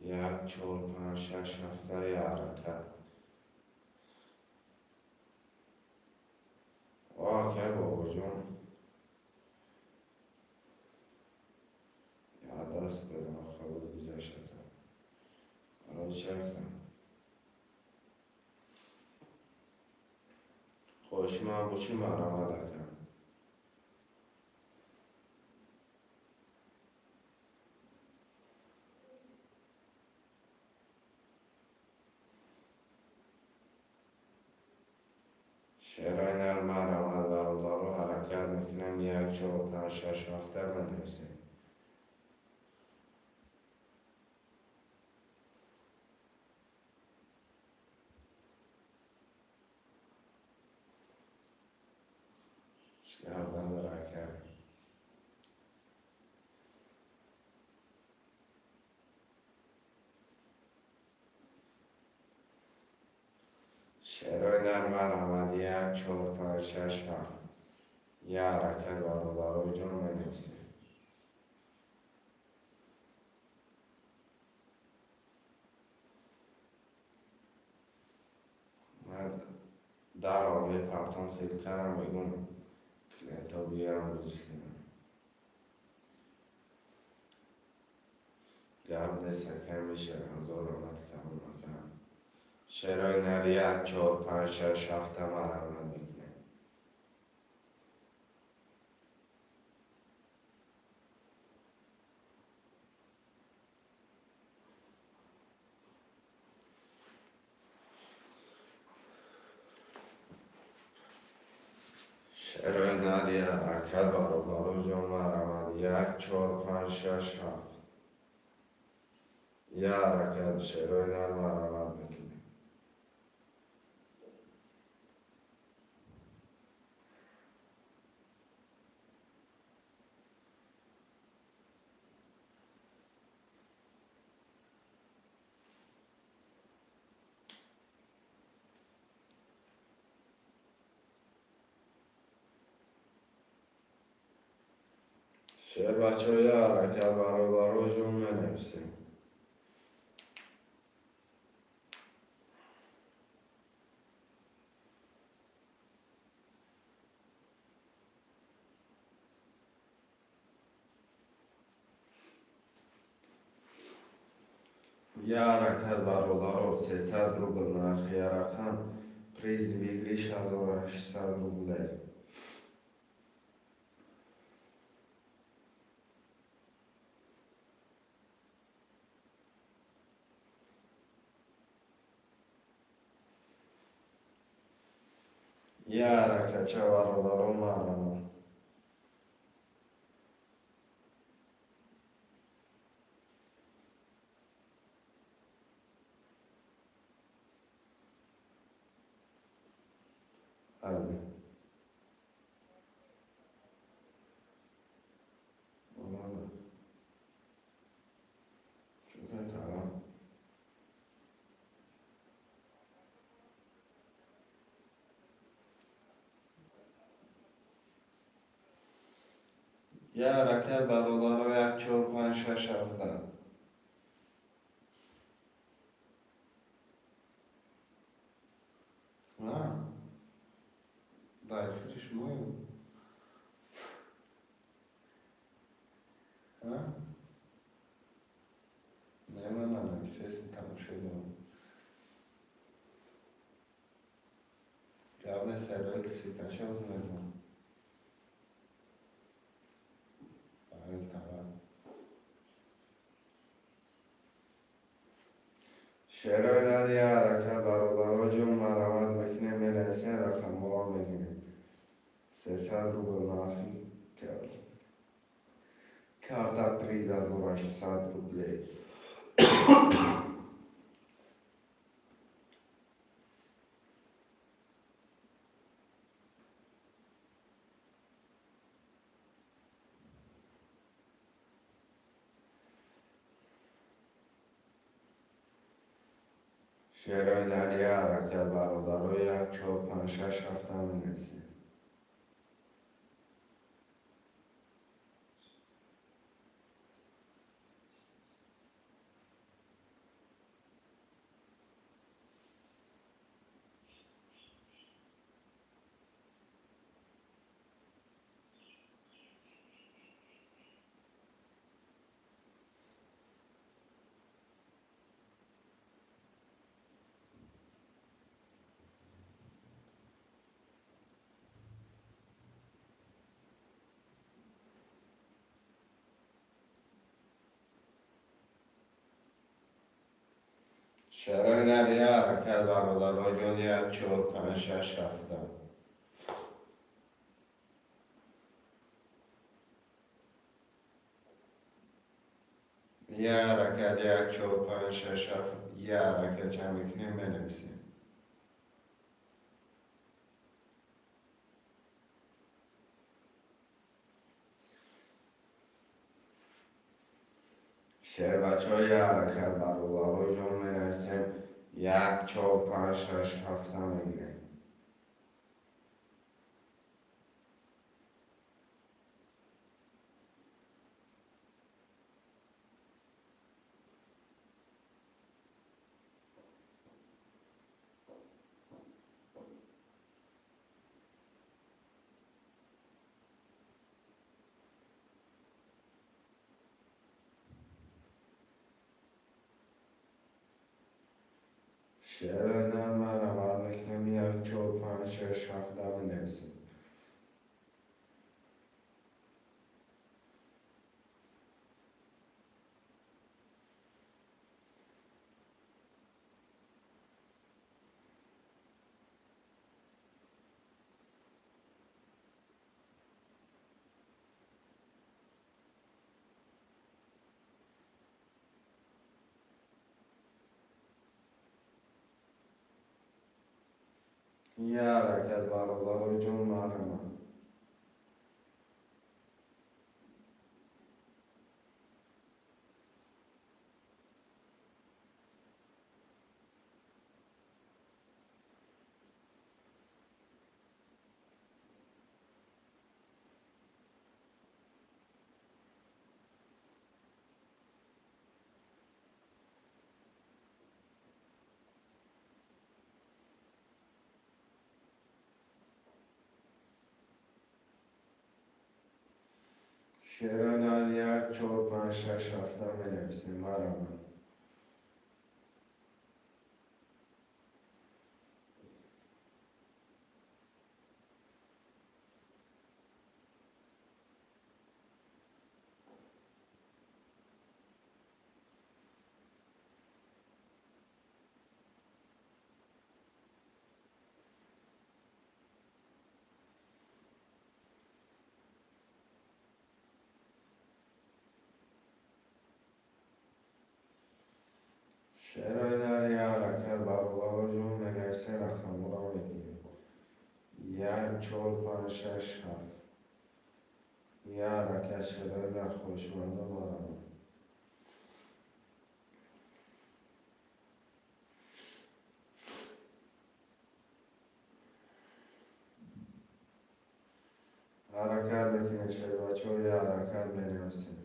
Як, чор, панҷ, шаш, ҳафта, як ҳаракат. О, акай Бобоҷон, як даст бедам, хабар гузашт, ака. Барои чи, ака? Хоҳишманд бошӣ, марҳамат, ака. Шерои Шерои марҳамат, бародаро, ҳаракат мекунем, як, чор, панҷ, шаш, ҳафта менависем. Гап надора, ака. Шерои нар, марҳамат, як, чор, панҷ, шаш, ҳафт. Я ҳаракат, бародарои ҷон, менависем. Ман дарҳол мепартом ссылка ра, мегум, клиентҳо биёям, рӯзӣ кунам. Гап нест, ака, меша. Ҳазор раҳмати калон, ака. Шерои нар, як, чор, панҷ, шаш, ҳафта марҳамат мекунем. Шерои нар, я ҳаракат, бародаро ҷон, марҳамат, як, чор, панҷ, шаш, ҳафт. Я ҳаракат, шерои нар, марҳамат мекунем. Шер, бачаҳо, я ҳаракат, бародаро ҷон, менависем. Я ҳаракат, бародаро, 300 рубл нархи рақам, приз выигрыш 1800 рублей. Я ҳаракатча, бародаро, марҳамат. Али. Ола. Чӯка талам. Я ҳаракат, бародаро, як, чор, панҷ, шаш, ҳафта. На? Дар эфири шумоем. А? Не, ман нанависесем, тамошо дорам. Гап нест, сайрои ки ситаша ҳозир медонам. Парел тавар. Шерои нар, я ҳаракат, бародаро ҷон, марҳамат мекунем, менависем, рақамҳоро мегирем. 300 рубл нархи карта, приз 1800 рублей. Шерои нар, я ҳаракат, бародаро, як, чор, панҷ, шаш, ҳафта менависем. Шерои нар, я ҳаракат, бародаро ҷон, як, чор, панҷ, шаш, ҳафта. Як ҳаракат, як, чор, панҷ, шаш, ҳафт, як ҳаракат чанд мекунем, менависем. Шербачаҳо, як ҳаракат, бародаро ҷон, менависем. Як, чор, панҷ, шаш, ҳафта мегирем. Шерои нар марҳамат мекунем, як, чор, панҷ, шаш, ҳафта менависем. Як ҳаракат, бародаро ҷон, марҳамат. Шерои нар як, чор, панҷ, шаш, ҳафта менависем, марҳамат. Шерои нар як ҳаракат, бародаро ҷон, менависем, рақамҳоро мегирем. Як, чор, панҷ, шаш, ҳафт. Як ҳаракат, шерои нар, хоҳишмандо, марҳамат. Ҳаракат мекунем, шербачаҳо, як ҳаракат менависем.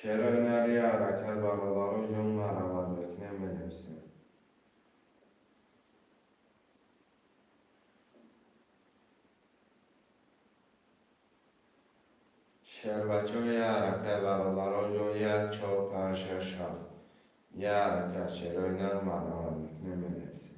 Шерои нар як ҳаракат, бародаро ҷон, марҳамат мекунем, менависем. Шербачаҳо, як ҳаракат, бародаро ҷон, як, чор, панҷ, шаш, ҳафт. Як ҳаракат, шерои нар, марҳамат мекунем, менависем.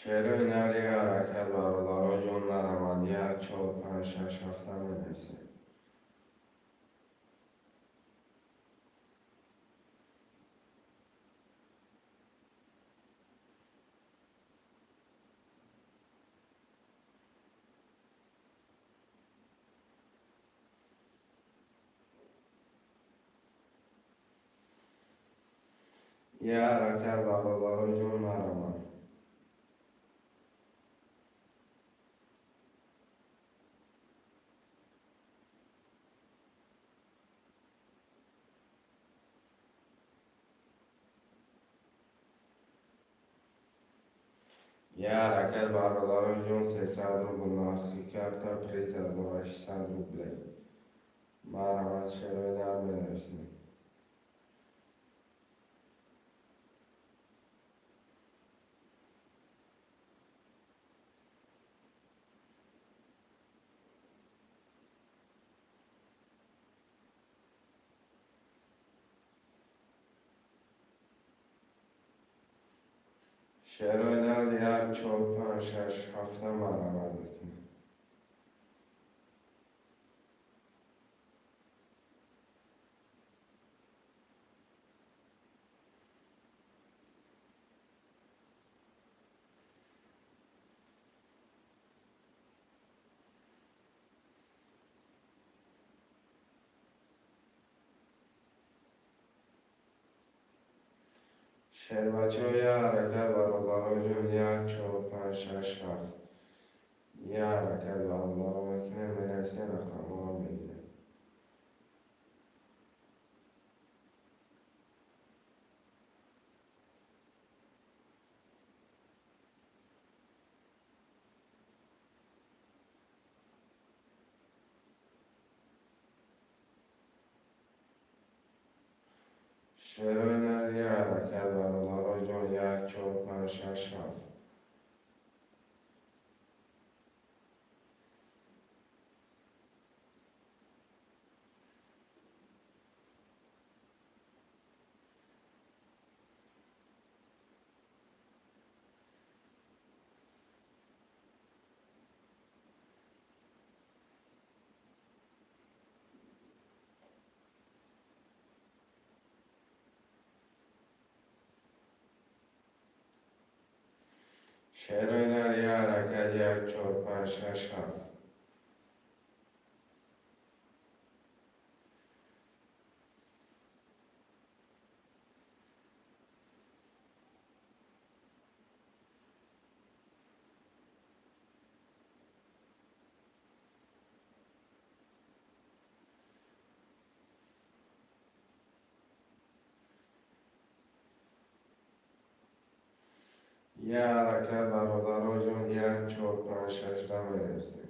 Шерои нар як ҳаракат, бародаро ҷон, марҳамат. Як, чор, панҷ, шаш, ҳафта менависем. Як ҳаракат, бародаро ҷон, марҳамат. Як ҳаракат, бародарои ҷон, 300 рубл нархи карта, приз 1800 рублей. Марҳамат, шерои нар менависем. Шерои нар як, чор, панҷ, шаш, ҳафта марҳамат мекунем. Шербачаҳо, як ҳаракат, бародарои ҷон, як, чор, панҷ, шаш, ҳафт. Як ҳаракат, бародаро, мекунем, менависем, рақамҳоро мегирем. Шерои нар як ҳаракат, бародарои ҷон, як, чор, панҷ, шаш, ҳафт. Шерои нар як ҳаракат, як, чор, панҷ, шаш, ҳафт. Як ҳаракат, бародарои ҷон, як, чор, панҷ, шаш да менависем.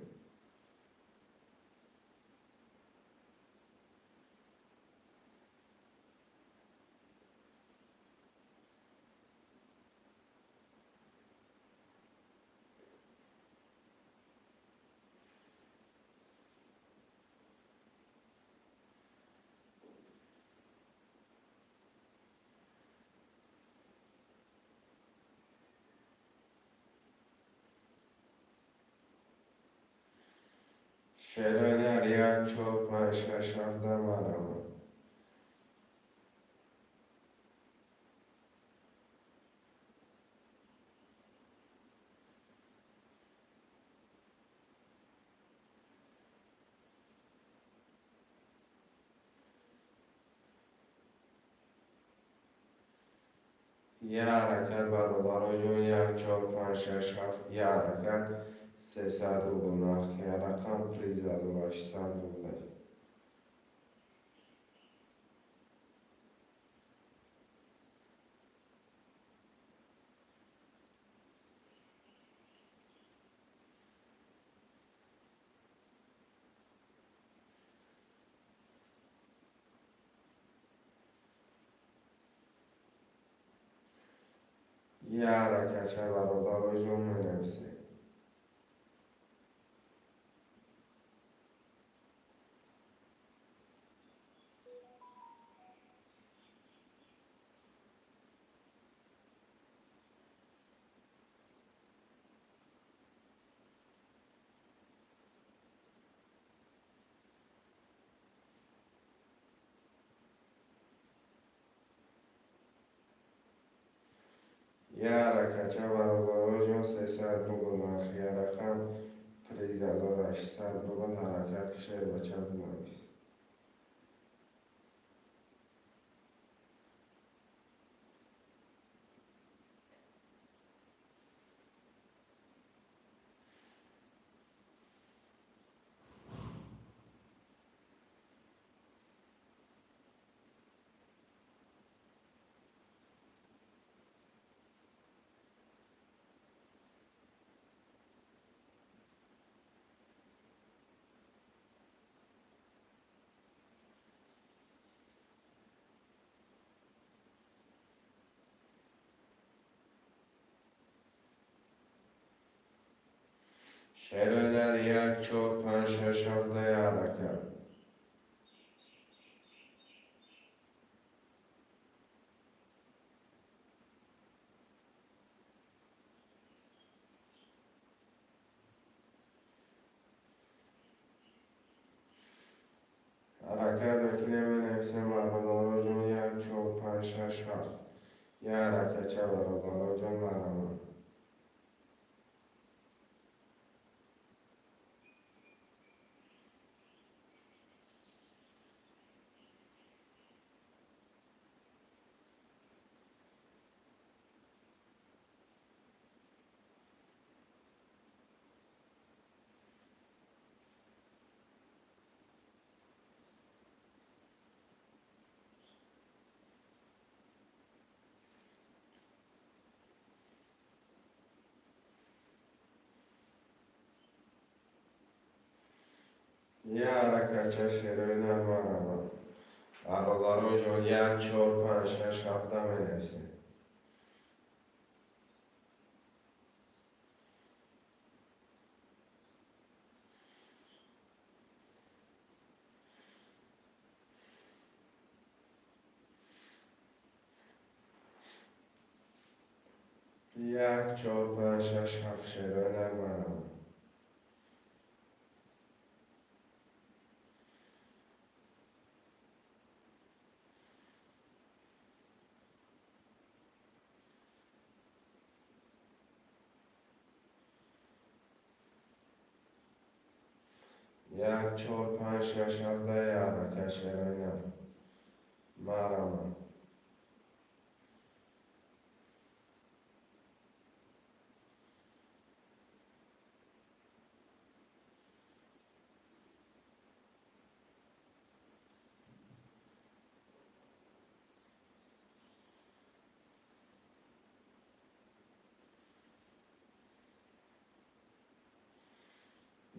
Шерои нар як, чор, панҷ, шаш, ҳафт да марҳамат. Як ҳаракат, бародарои ҷон, як, чор, панҷ, шаш, ҳафт. Як ҳаракат, 300 рубл нархи рақам, приз 1800 рублей. Як ҳаракатча, бародарои ҷон, менависем. Як ҳаракатча, бародарои ҷон, 300 рубл нархи рақам, приз 1800 рубл. Ҳаракат ки шербача бинавис. Шерои нар як, чор, панҷ, шаш, ҳафта ҳаракат. Ҳаракат мекунем, менависем, бародароҷон, як, чор, панҷ, шаш, ҳафт. Як ҳаракатча, бародароҷон, марҳамат. Як ҳаракатча, шерои нар, марҳамат. Бародароҷон, як, чор, панҷ, шаш, ҳафта менависем. Як, чор, панҷ, шаш, ҳафт, шерои нар, марҳамат. Як, чор, панҷ, шаш, ҳафта, як ҳаракат, шерои нар, марҳамат.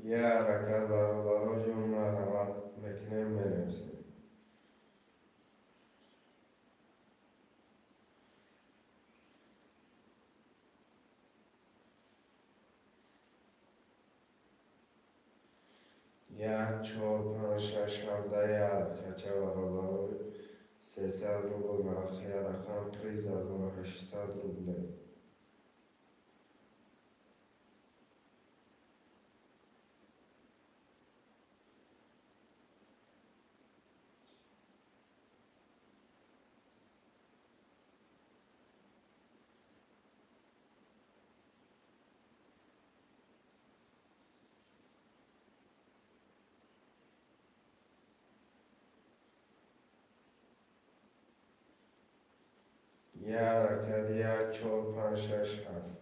Як ҳаракат, бародароҷон, марҳамат мекунем, менависем. Як, чор, панҷ, шаш, ҳафта, як ҳаракатча, бародаро, 300 рубл нархи рақам, приз 1800 рубле. Як ҳаракат, як, чор, панҷ, шаш, ҳафт.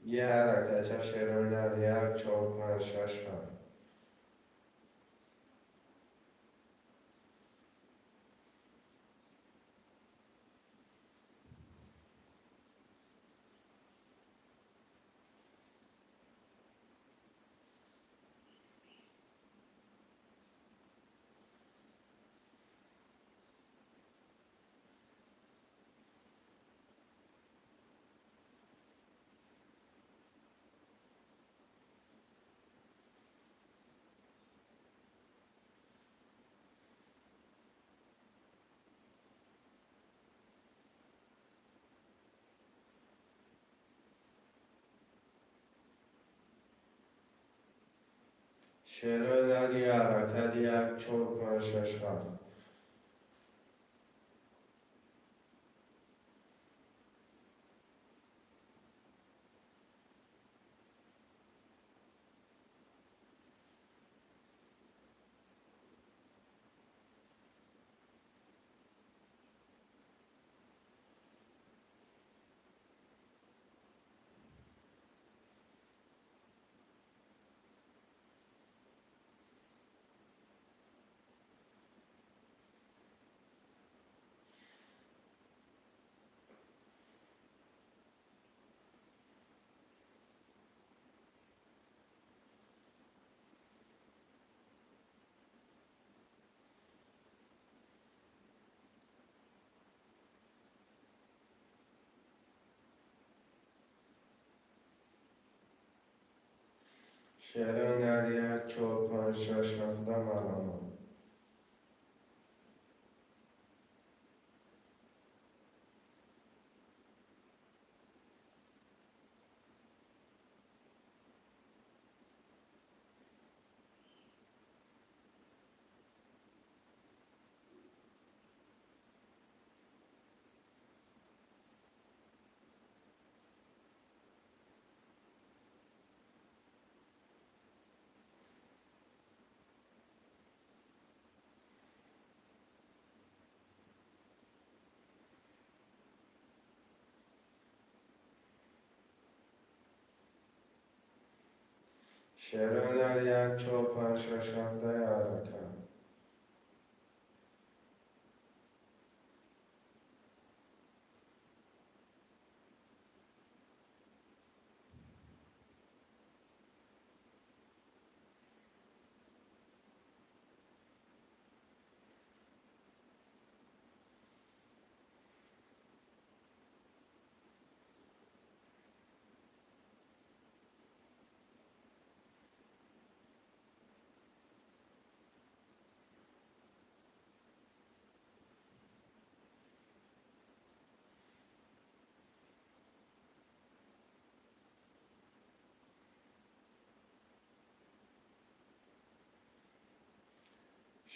Як ҳаракатча, шерои нар, як, чор, панҷ, шаш, ҳафт. Шерои нар, як ҳаракат, як, чор, панҷ, шаш, ҳафт. Шерои нар як, чор, панҷ, шаш, ҳафта марама. Шерои нар як, чор, панҷ, шаш, ҳафта ҳаракат.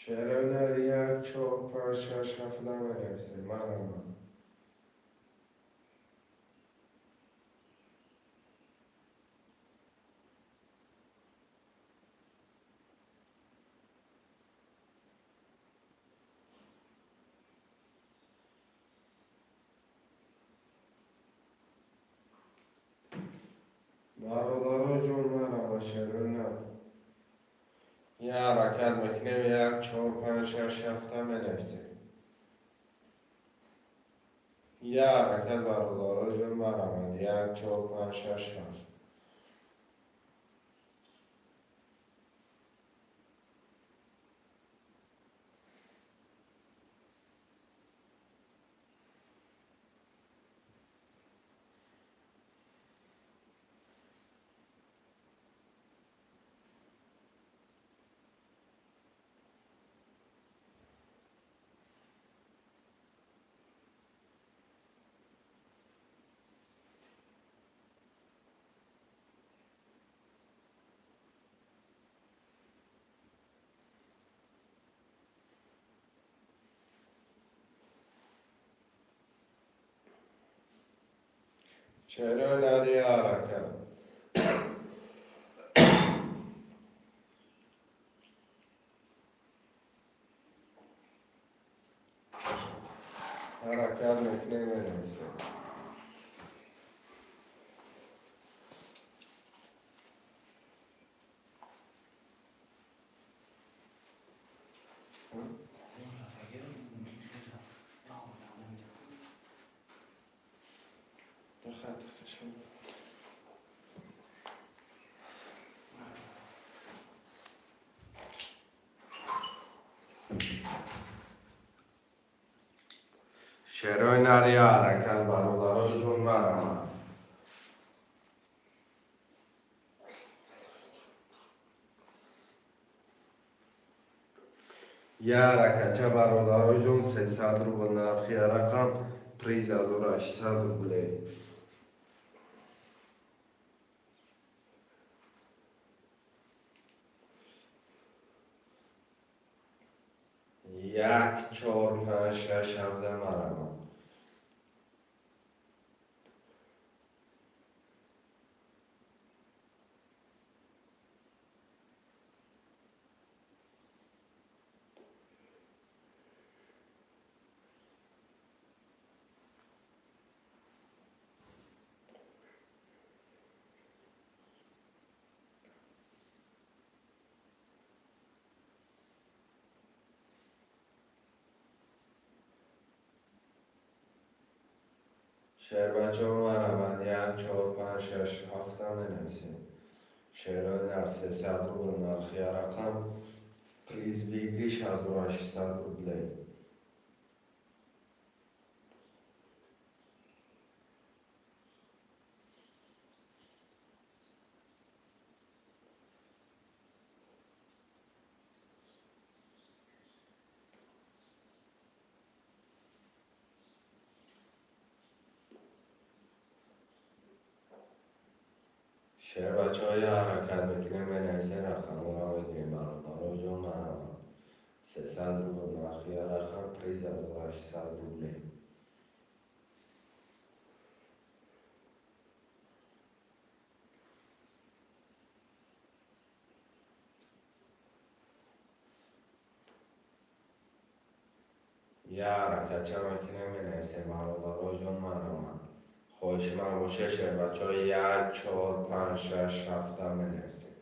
Шерои нар як, чор, панҷ, шаш, ҳафта менависем. Марама. Бародаро ҷон, марама, шерои нар. Я ҳаракат мекунем, як, чор, панҷ, шаш, ҳафта менависем. Я ҳаракат, бародаро ҷон, марамад. Як, чор, панҷ, шаш, ҳафт. Шерои нар я ҳаракат. Ҳаракат мекунем, менависем. Ду хат кашем. Шерои нар я ҳаракат, бародарои ҷон, марама. Я ҳаракатча, бародарои ҷон, 300 рубл нархи рақам, приз 1800 рублей. Як, чор, панҷ, шаш, ҳафта марама. Шербачо, марамад. Як, чор, панҷ, шаш, ҳафта менависем. Шерои нар 300 рубл нархи рақам, приз выигрыш 1800 рублей. Шербачаҳо, я ҳаракат мекунем, менависем, рақамҳоро мегирем. Бародаро ҷон, марҳамат, 300 рубл нархи я рақам, приз 1800 рублей. Я ҳаракатча мекунем, менависем. Бародаро ҷон, марҳамат, хоҳиши ман боша, шербачаҳо, як, чор, панҷ, шаш, ҳафта менависем.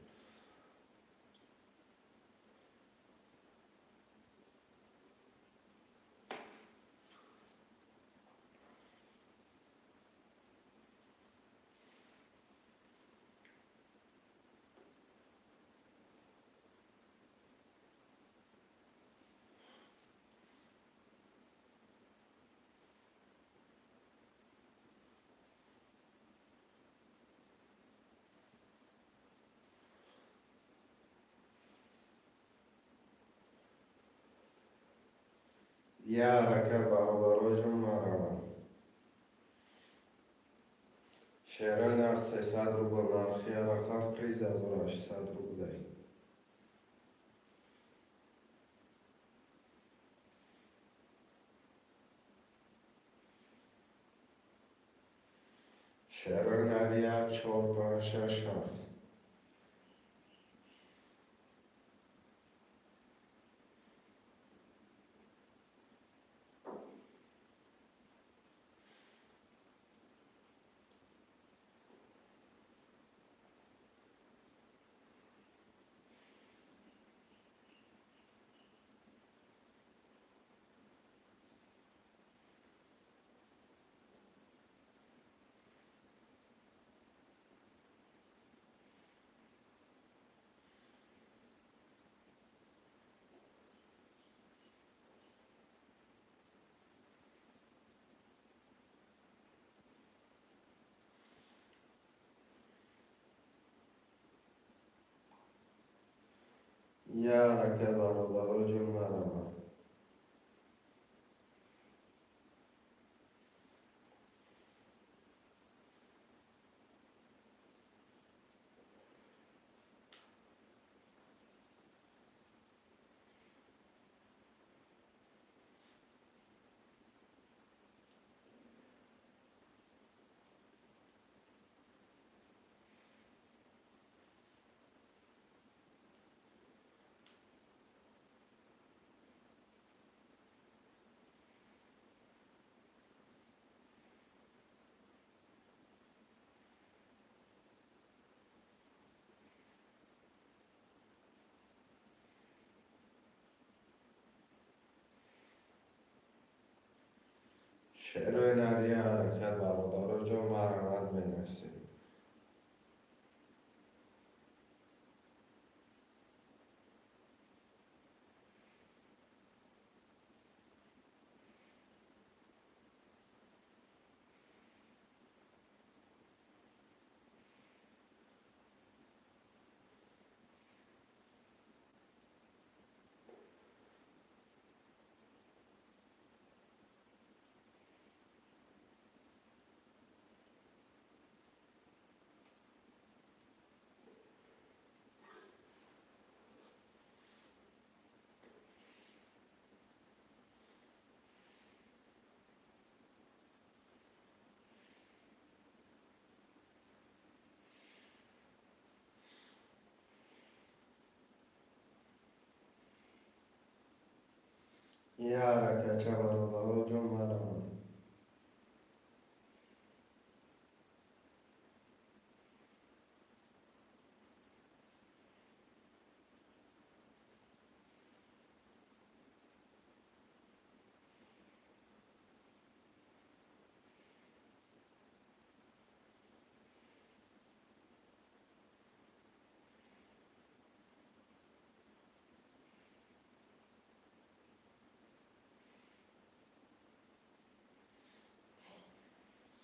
Я ҳаракат, бародаро ҷон, марҳамат. Шерои нарх 300 рубл, нархи я рақам, приз 1800 рублей. Шерои нар як, чор, панҷ, шаш, ҳафт. Я ҳаракат, бародаро ҷон, марҳамат. Шерои нар, я ҳаракат, бародаро ҷон, марҳамат, менависем. Я ҳаракатча, бародаро ҷон, марҳамат.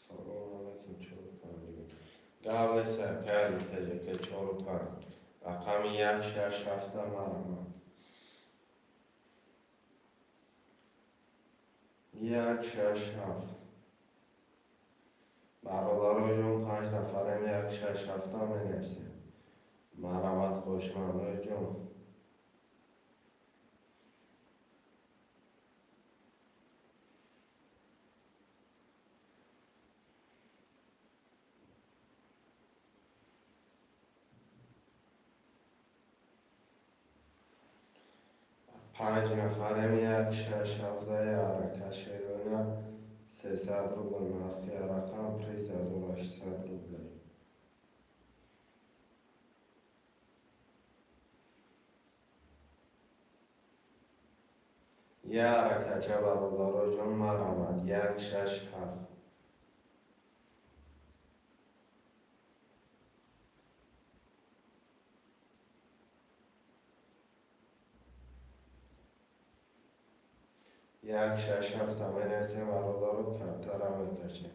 Салому алайкум, чору панҷ. Гап нест, акаи таҷака, чору панҷ. Рақами як, шаш, ҳафта, марҳамат. Як, шаш, ҳафт. Бародаро ҷон, панҷ нафар. Нафарем, як, шаш, ҳафта менависем. Марҳамат, хоҳишмандои ҷон. Панҷ нафарем, як, шаш, ҳафта, ҳаракат. Шерона 300 рубл нархи рақам, приз 1800 рублей. Як ҳаракатча, бародаро ҷон, марҳамат, як, шаш, ҳафт. Як, шаш, ҳафта менависем, бародаро, камтара мекашем.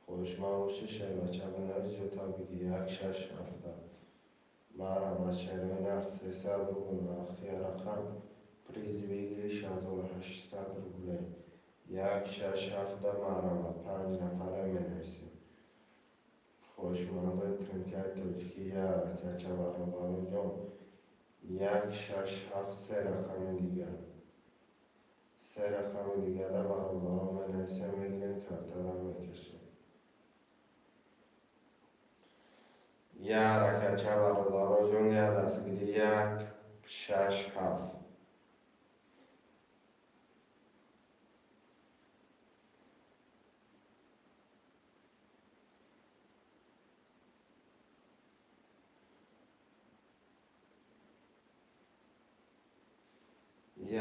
Хоҳишманд бошӣ, шербача бинавис, зиёдтар бигӣ. Як, шаш, ҳафта, марҳамат. Шерои нарх 300 рубл нархи рақам, приз выигрыш 1800 рублей. Як, шаш, ҳафта, марҳамат, панҷ нафара менависем. Хоҳишмандои тринкаи тоҷикӣ, як ҳаракатча, бародаро ҷон. Як, шаш, ҳафт, се рақами дигар, се рақами дигара, бародарон, менависем, мегирем, камтара мекашем. Як ҳаракатча, бародаро ҷон, як дастгирӣ. Як, шаш, ҳафт.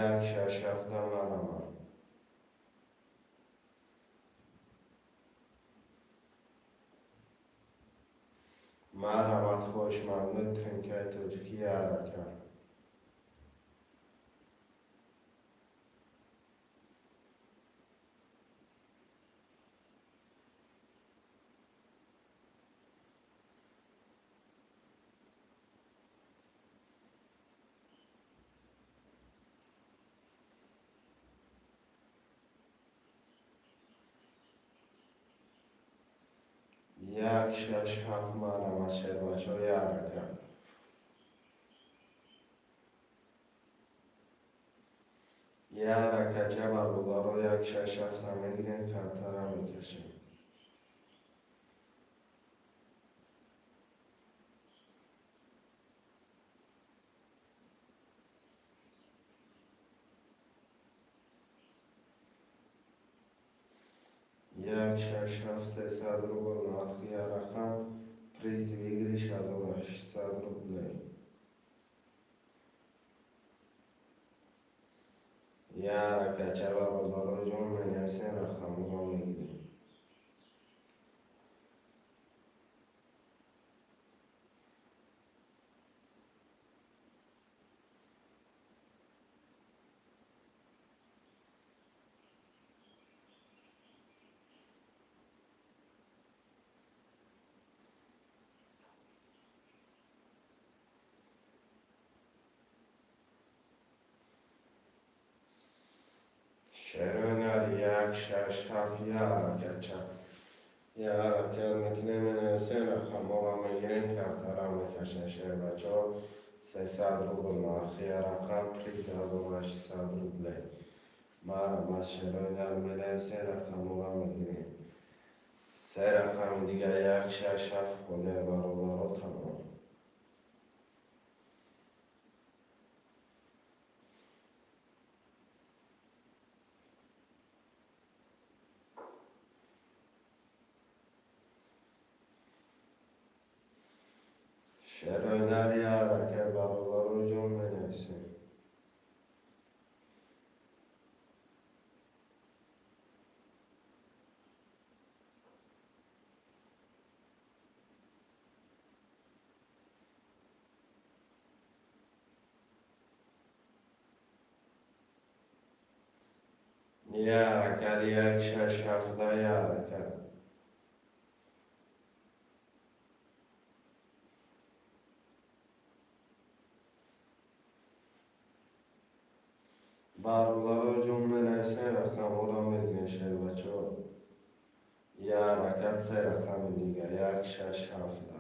Як, шаш, ҳафта, марҳамат. Марҳамат, хоҳишмандои тринкаи тоҷикӣ, як ҳаракат. Як, шаш, ҳафт, марҳамат, шербачаҳо, як ҳаракат. Як ҳаракатча, бародаро, як, шаш, ҳафта мегирем, камтара мекашем. Як, шаш, ҳафт, 300 рубл нархи рақам, приз выигрыш 1800 рублей. Як ҳаракатча, бародаро ҷон, менависем, рақамҳоро мегирем. Шерои як, шаш, ҳафт, як ҳаракатча, як ҳаракат мекунем, менависем, рақамҳоро мегирем, камтара мекашем. Шербачаҳо, 300 рубл нархи рақам, приз 1800 рублей. Марҳамат, шерои нар, менависем, рақамҳоро мегирем. Се рақами дигар, як, шаш, ҳафт, холия, бародаро, тамом. Шерои нар, як ҳаракат, бародаро ҷон, менависем. Як ҳаракат, як, шаш, ҳафта, як ҳаракат. Бародаро ҷон, менависем, рақамҳоро мегирем. Шербачаҳо, Як ҳаракат, се рақами дига, як, шаш, ҳафта.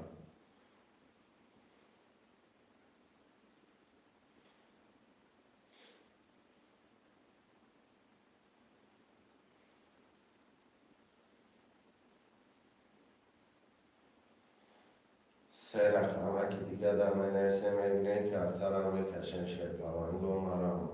Се рақамаки дига да менависем, мебинем, картара мекашем. Шерпаланго, марама.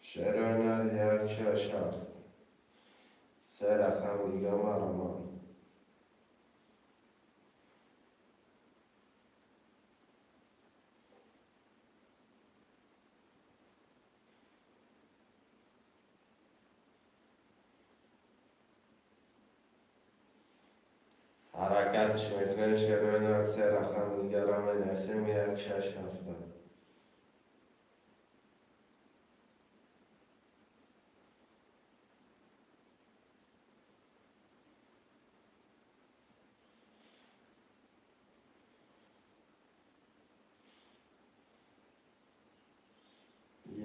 Шерои як, шаш, ҳафт. Се рақами дига, марама. Ҳаракатш мекунем, шерои, се рақами дигара менависем, як, шаш, ҳафта.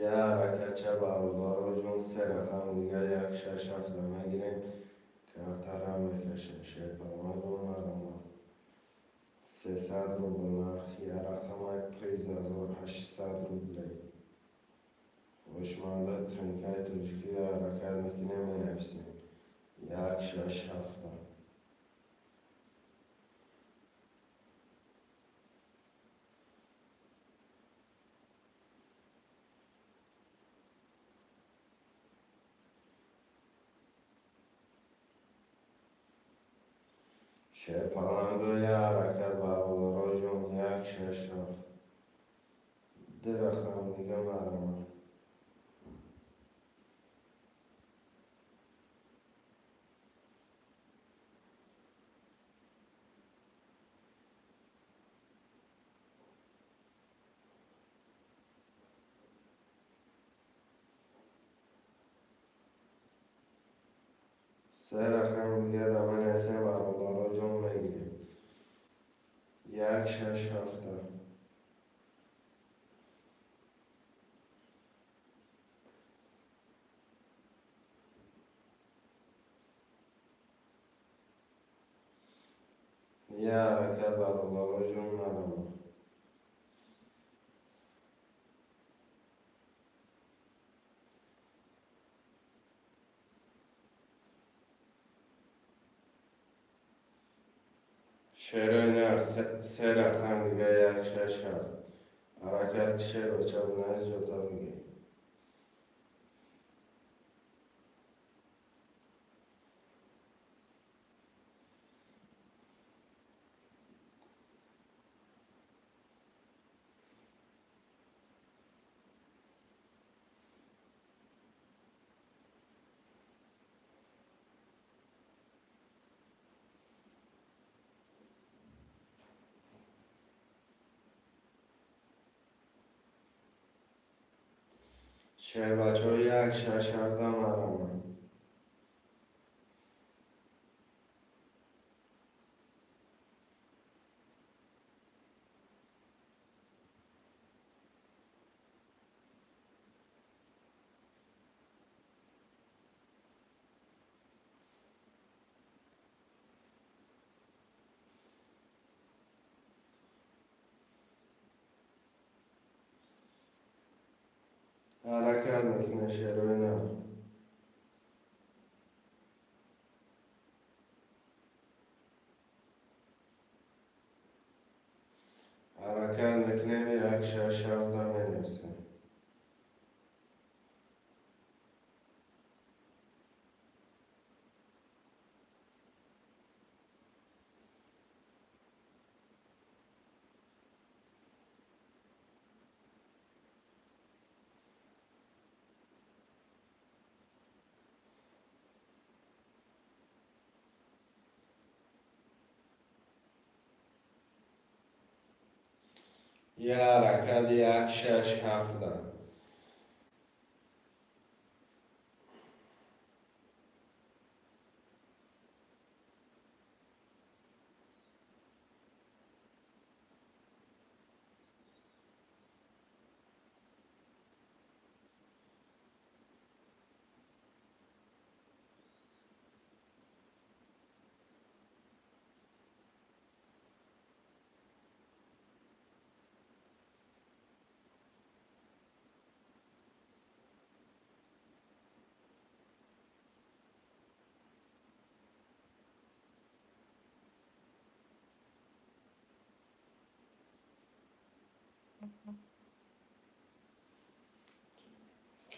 Як ҳаракатча, бародаро ҷон, се рақами дига, як, шаш, ҳафта мегирем, картара мекашем. Шерпаланго, марама. 300 рубл нархи як рақамай, приз 1800 рублей. Хоҳишмандои тринкаи тоҷикӣ, ҳаракат мекунем, менависем, як, шаш, ҳафта. Шерпаланго, як ҳаракат, бародаро ҷон, як, шаш, ҳафт. Ду рақами дига, марама. Се рақами дига да менависем, бародаро ҷон, мегирем, як, шаш, ҳафта. Як ҳаракат, бародаро ҷон, марама. Шерои нар, се рақам дига, як, шаш, ҳафт. Ҳаракат ки, шербача, бинавис, ҷота бигир. Шербачаҳо, як, шаш, ҳафта, марама. Ҳаракат мекунем, шерои нар. Ҳаракат мекунем, як, шаш, ҳафта менависем. Як ҳаракат, як, шаш, ҳафта.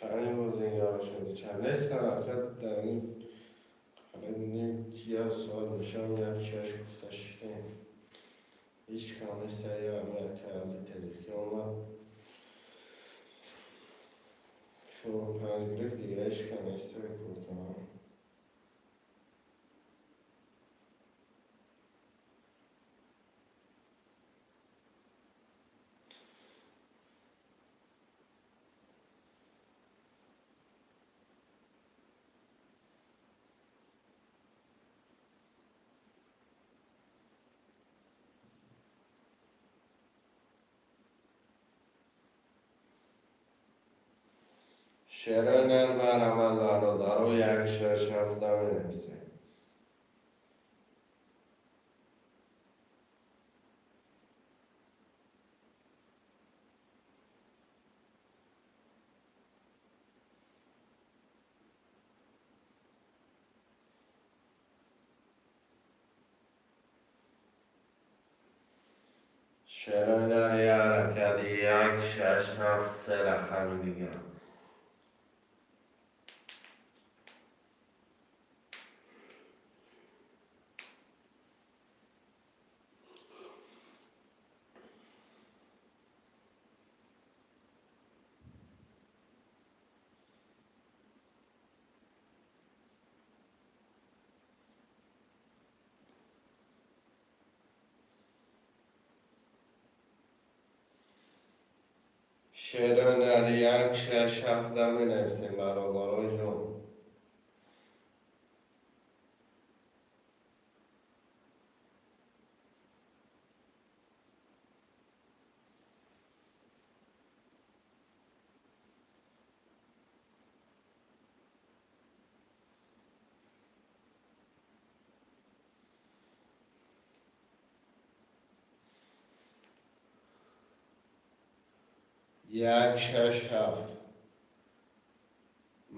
Кани бозингаро шуди чанд нестан, ака, дар ин қариб ним як соат мешавам, як шаш гуфта шиштем. Ҳеҷ кам неста, я ами таҷики омад, чор панҷ гирифт, дига ҳеҷ кам неста кӯкам. Шерои нар марҳамат, бародаро, як шаш ҳафта менависем. Шерои нар як ҳаракат, як шаш ҳафт, се рақами дигар. Шерои нар як шаш ҳафта менависем, бародарои ҷон. Як шаш ҳафт,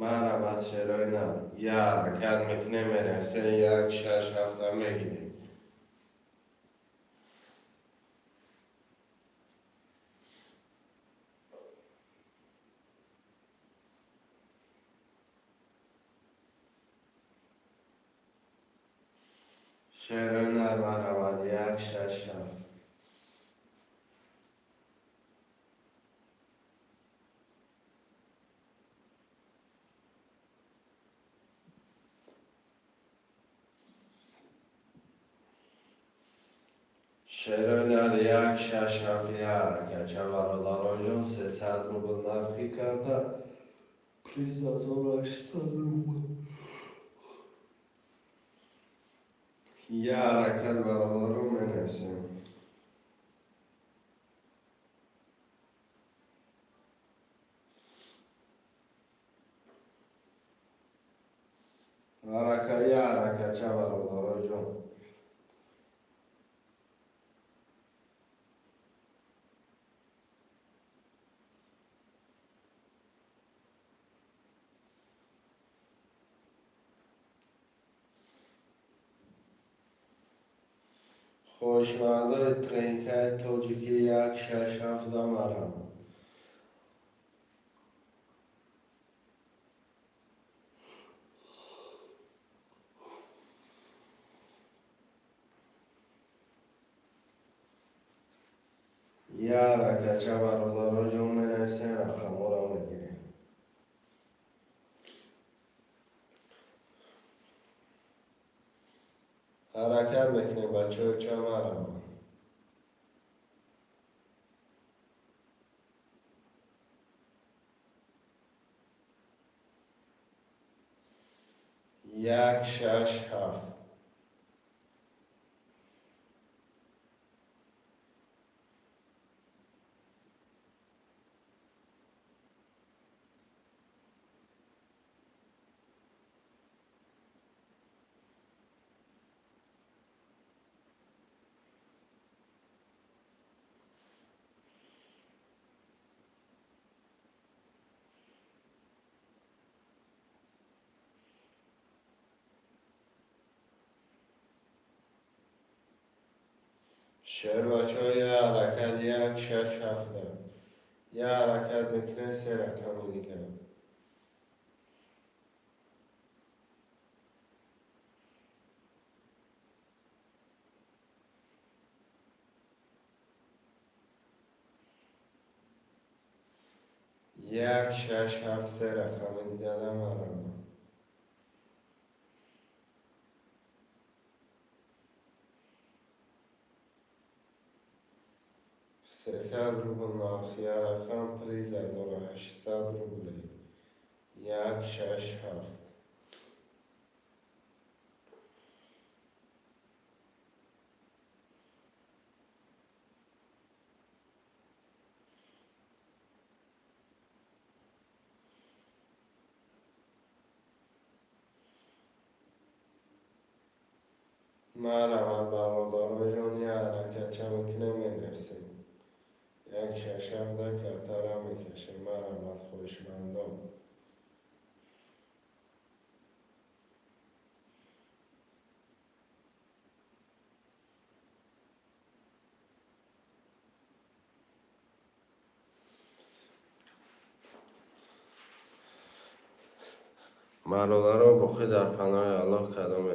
марҳамат, шерои нар як ҳаракат мекунем, менависем, як шаш ҳафта мегирем. Шерои нар, марҳамат, як шаш ҳафт. Шерои нар як шаш ҳафт, як ҳаракатча, бародаронҷон, 300 рубл нархи карта, приз 1800 рубл. Як ҳаракат, бародарон, менависем. Ҳаракат, як ҳаракатча, бародароҷон. Хоҳишмандои тренкаи тоҷикӣ, як шаш ҳафта, марҳамат. Як ҳаракатча, бародароҷон, менависем, рақамҳоро мегирем. Ҳаракат мекунем, бачаҳо, ча, марҳамат. Як шаш ҳафт. Шер, бачаҳо, як ҳаракат, як шаш ҳафта, як ҳаракат мекунем, се рақами дигар. 1, 6, 7, се рақами дигара марама. 300 рубл нархи як рақам, приз 1800 рублей. 1, 6, 7. Марҳамат, бародароҷон, як ҳаракатча мекунем, менависем. 1, 6, 7 картара мекашем. Марҳамат, хоҳишмандон. Бародаро, боқӣ дар паноҳи Аллоҳ кадоме.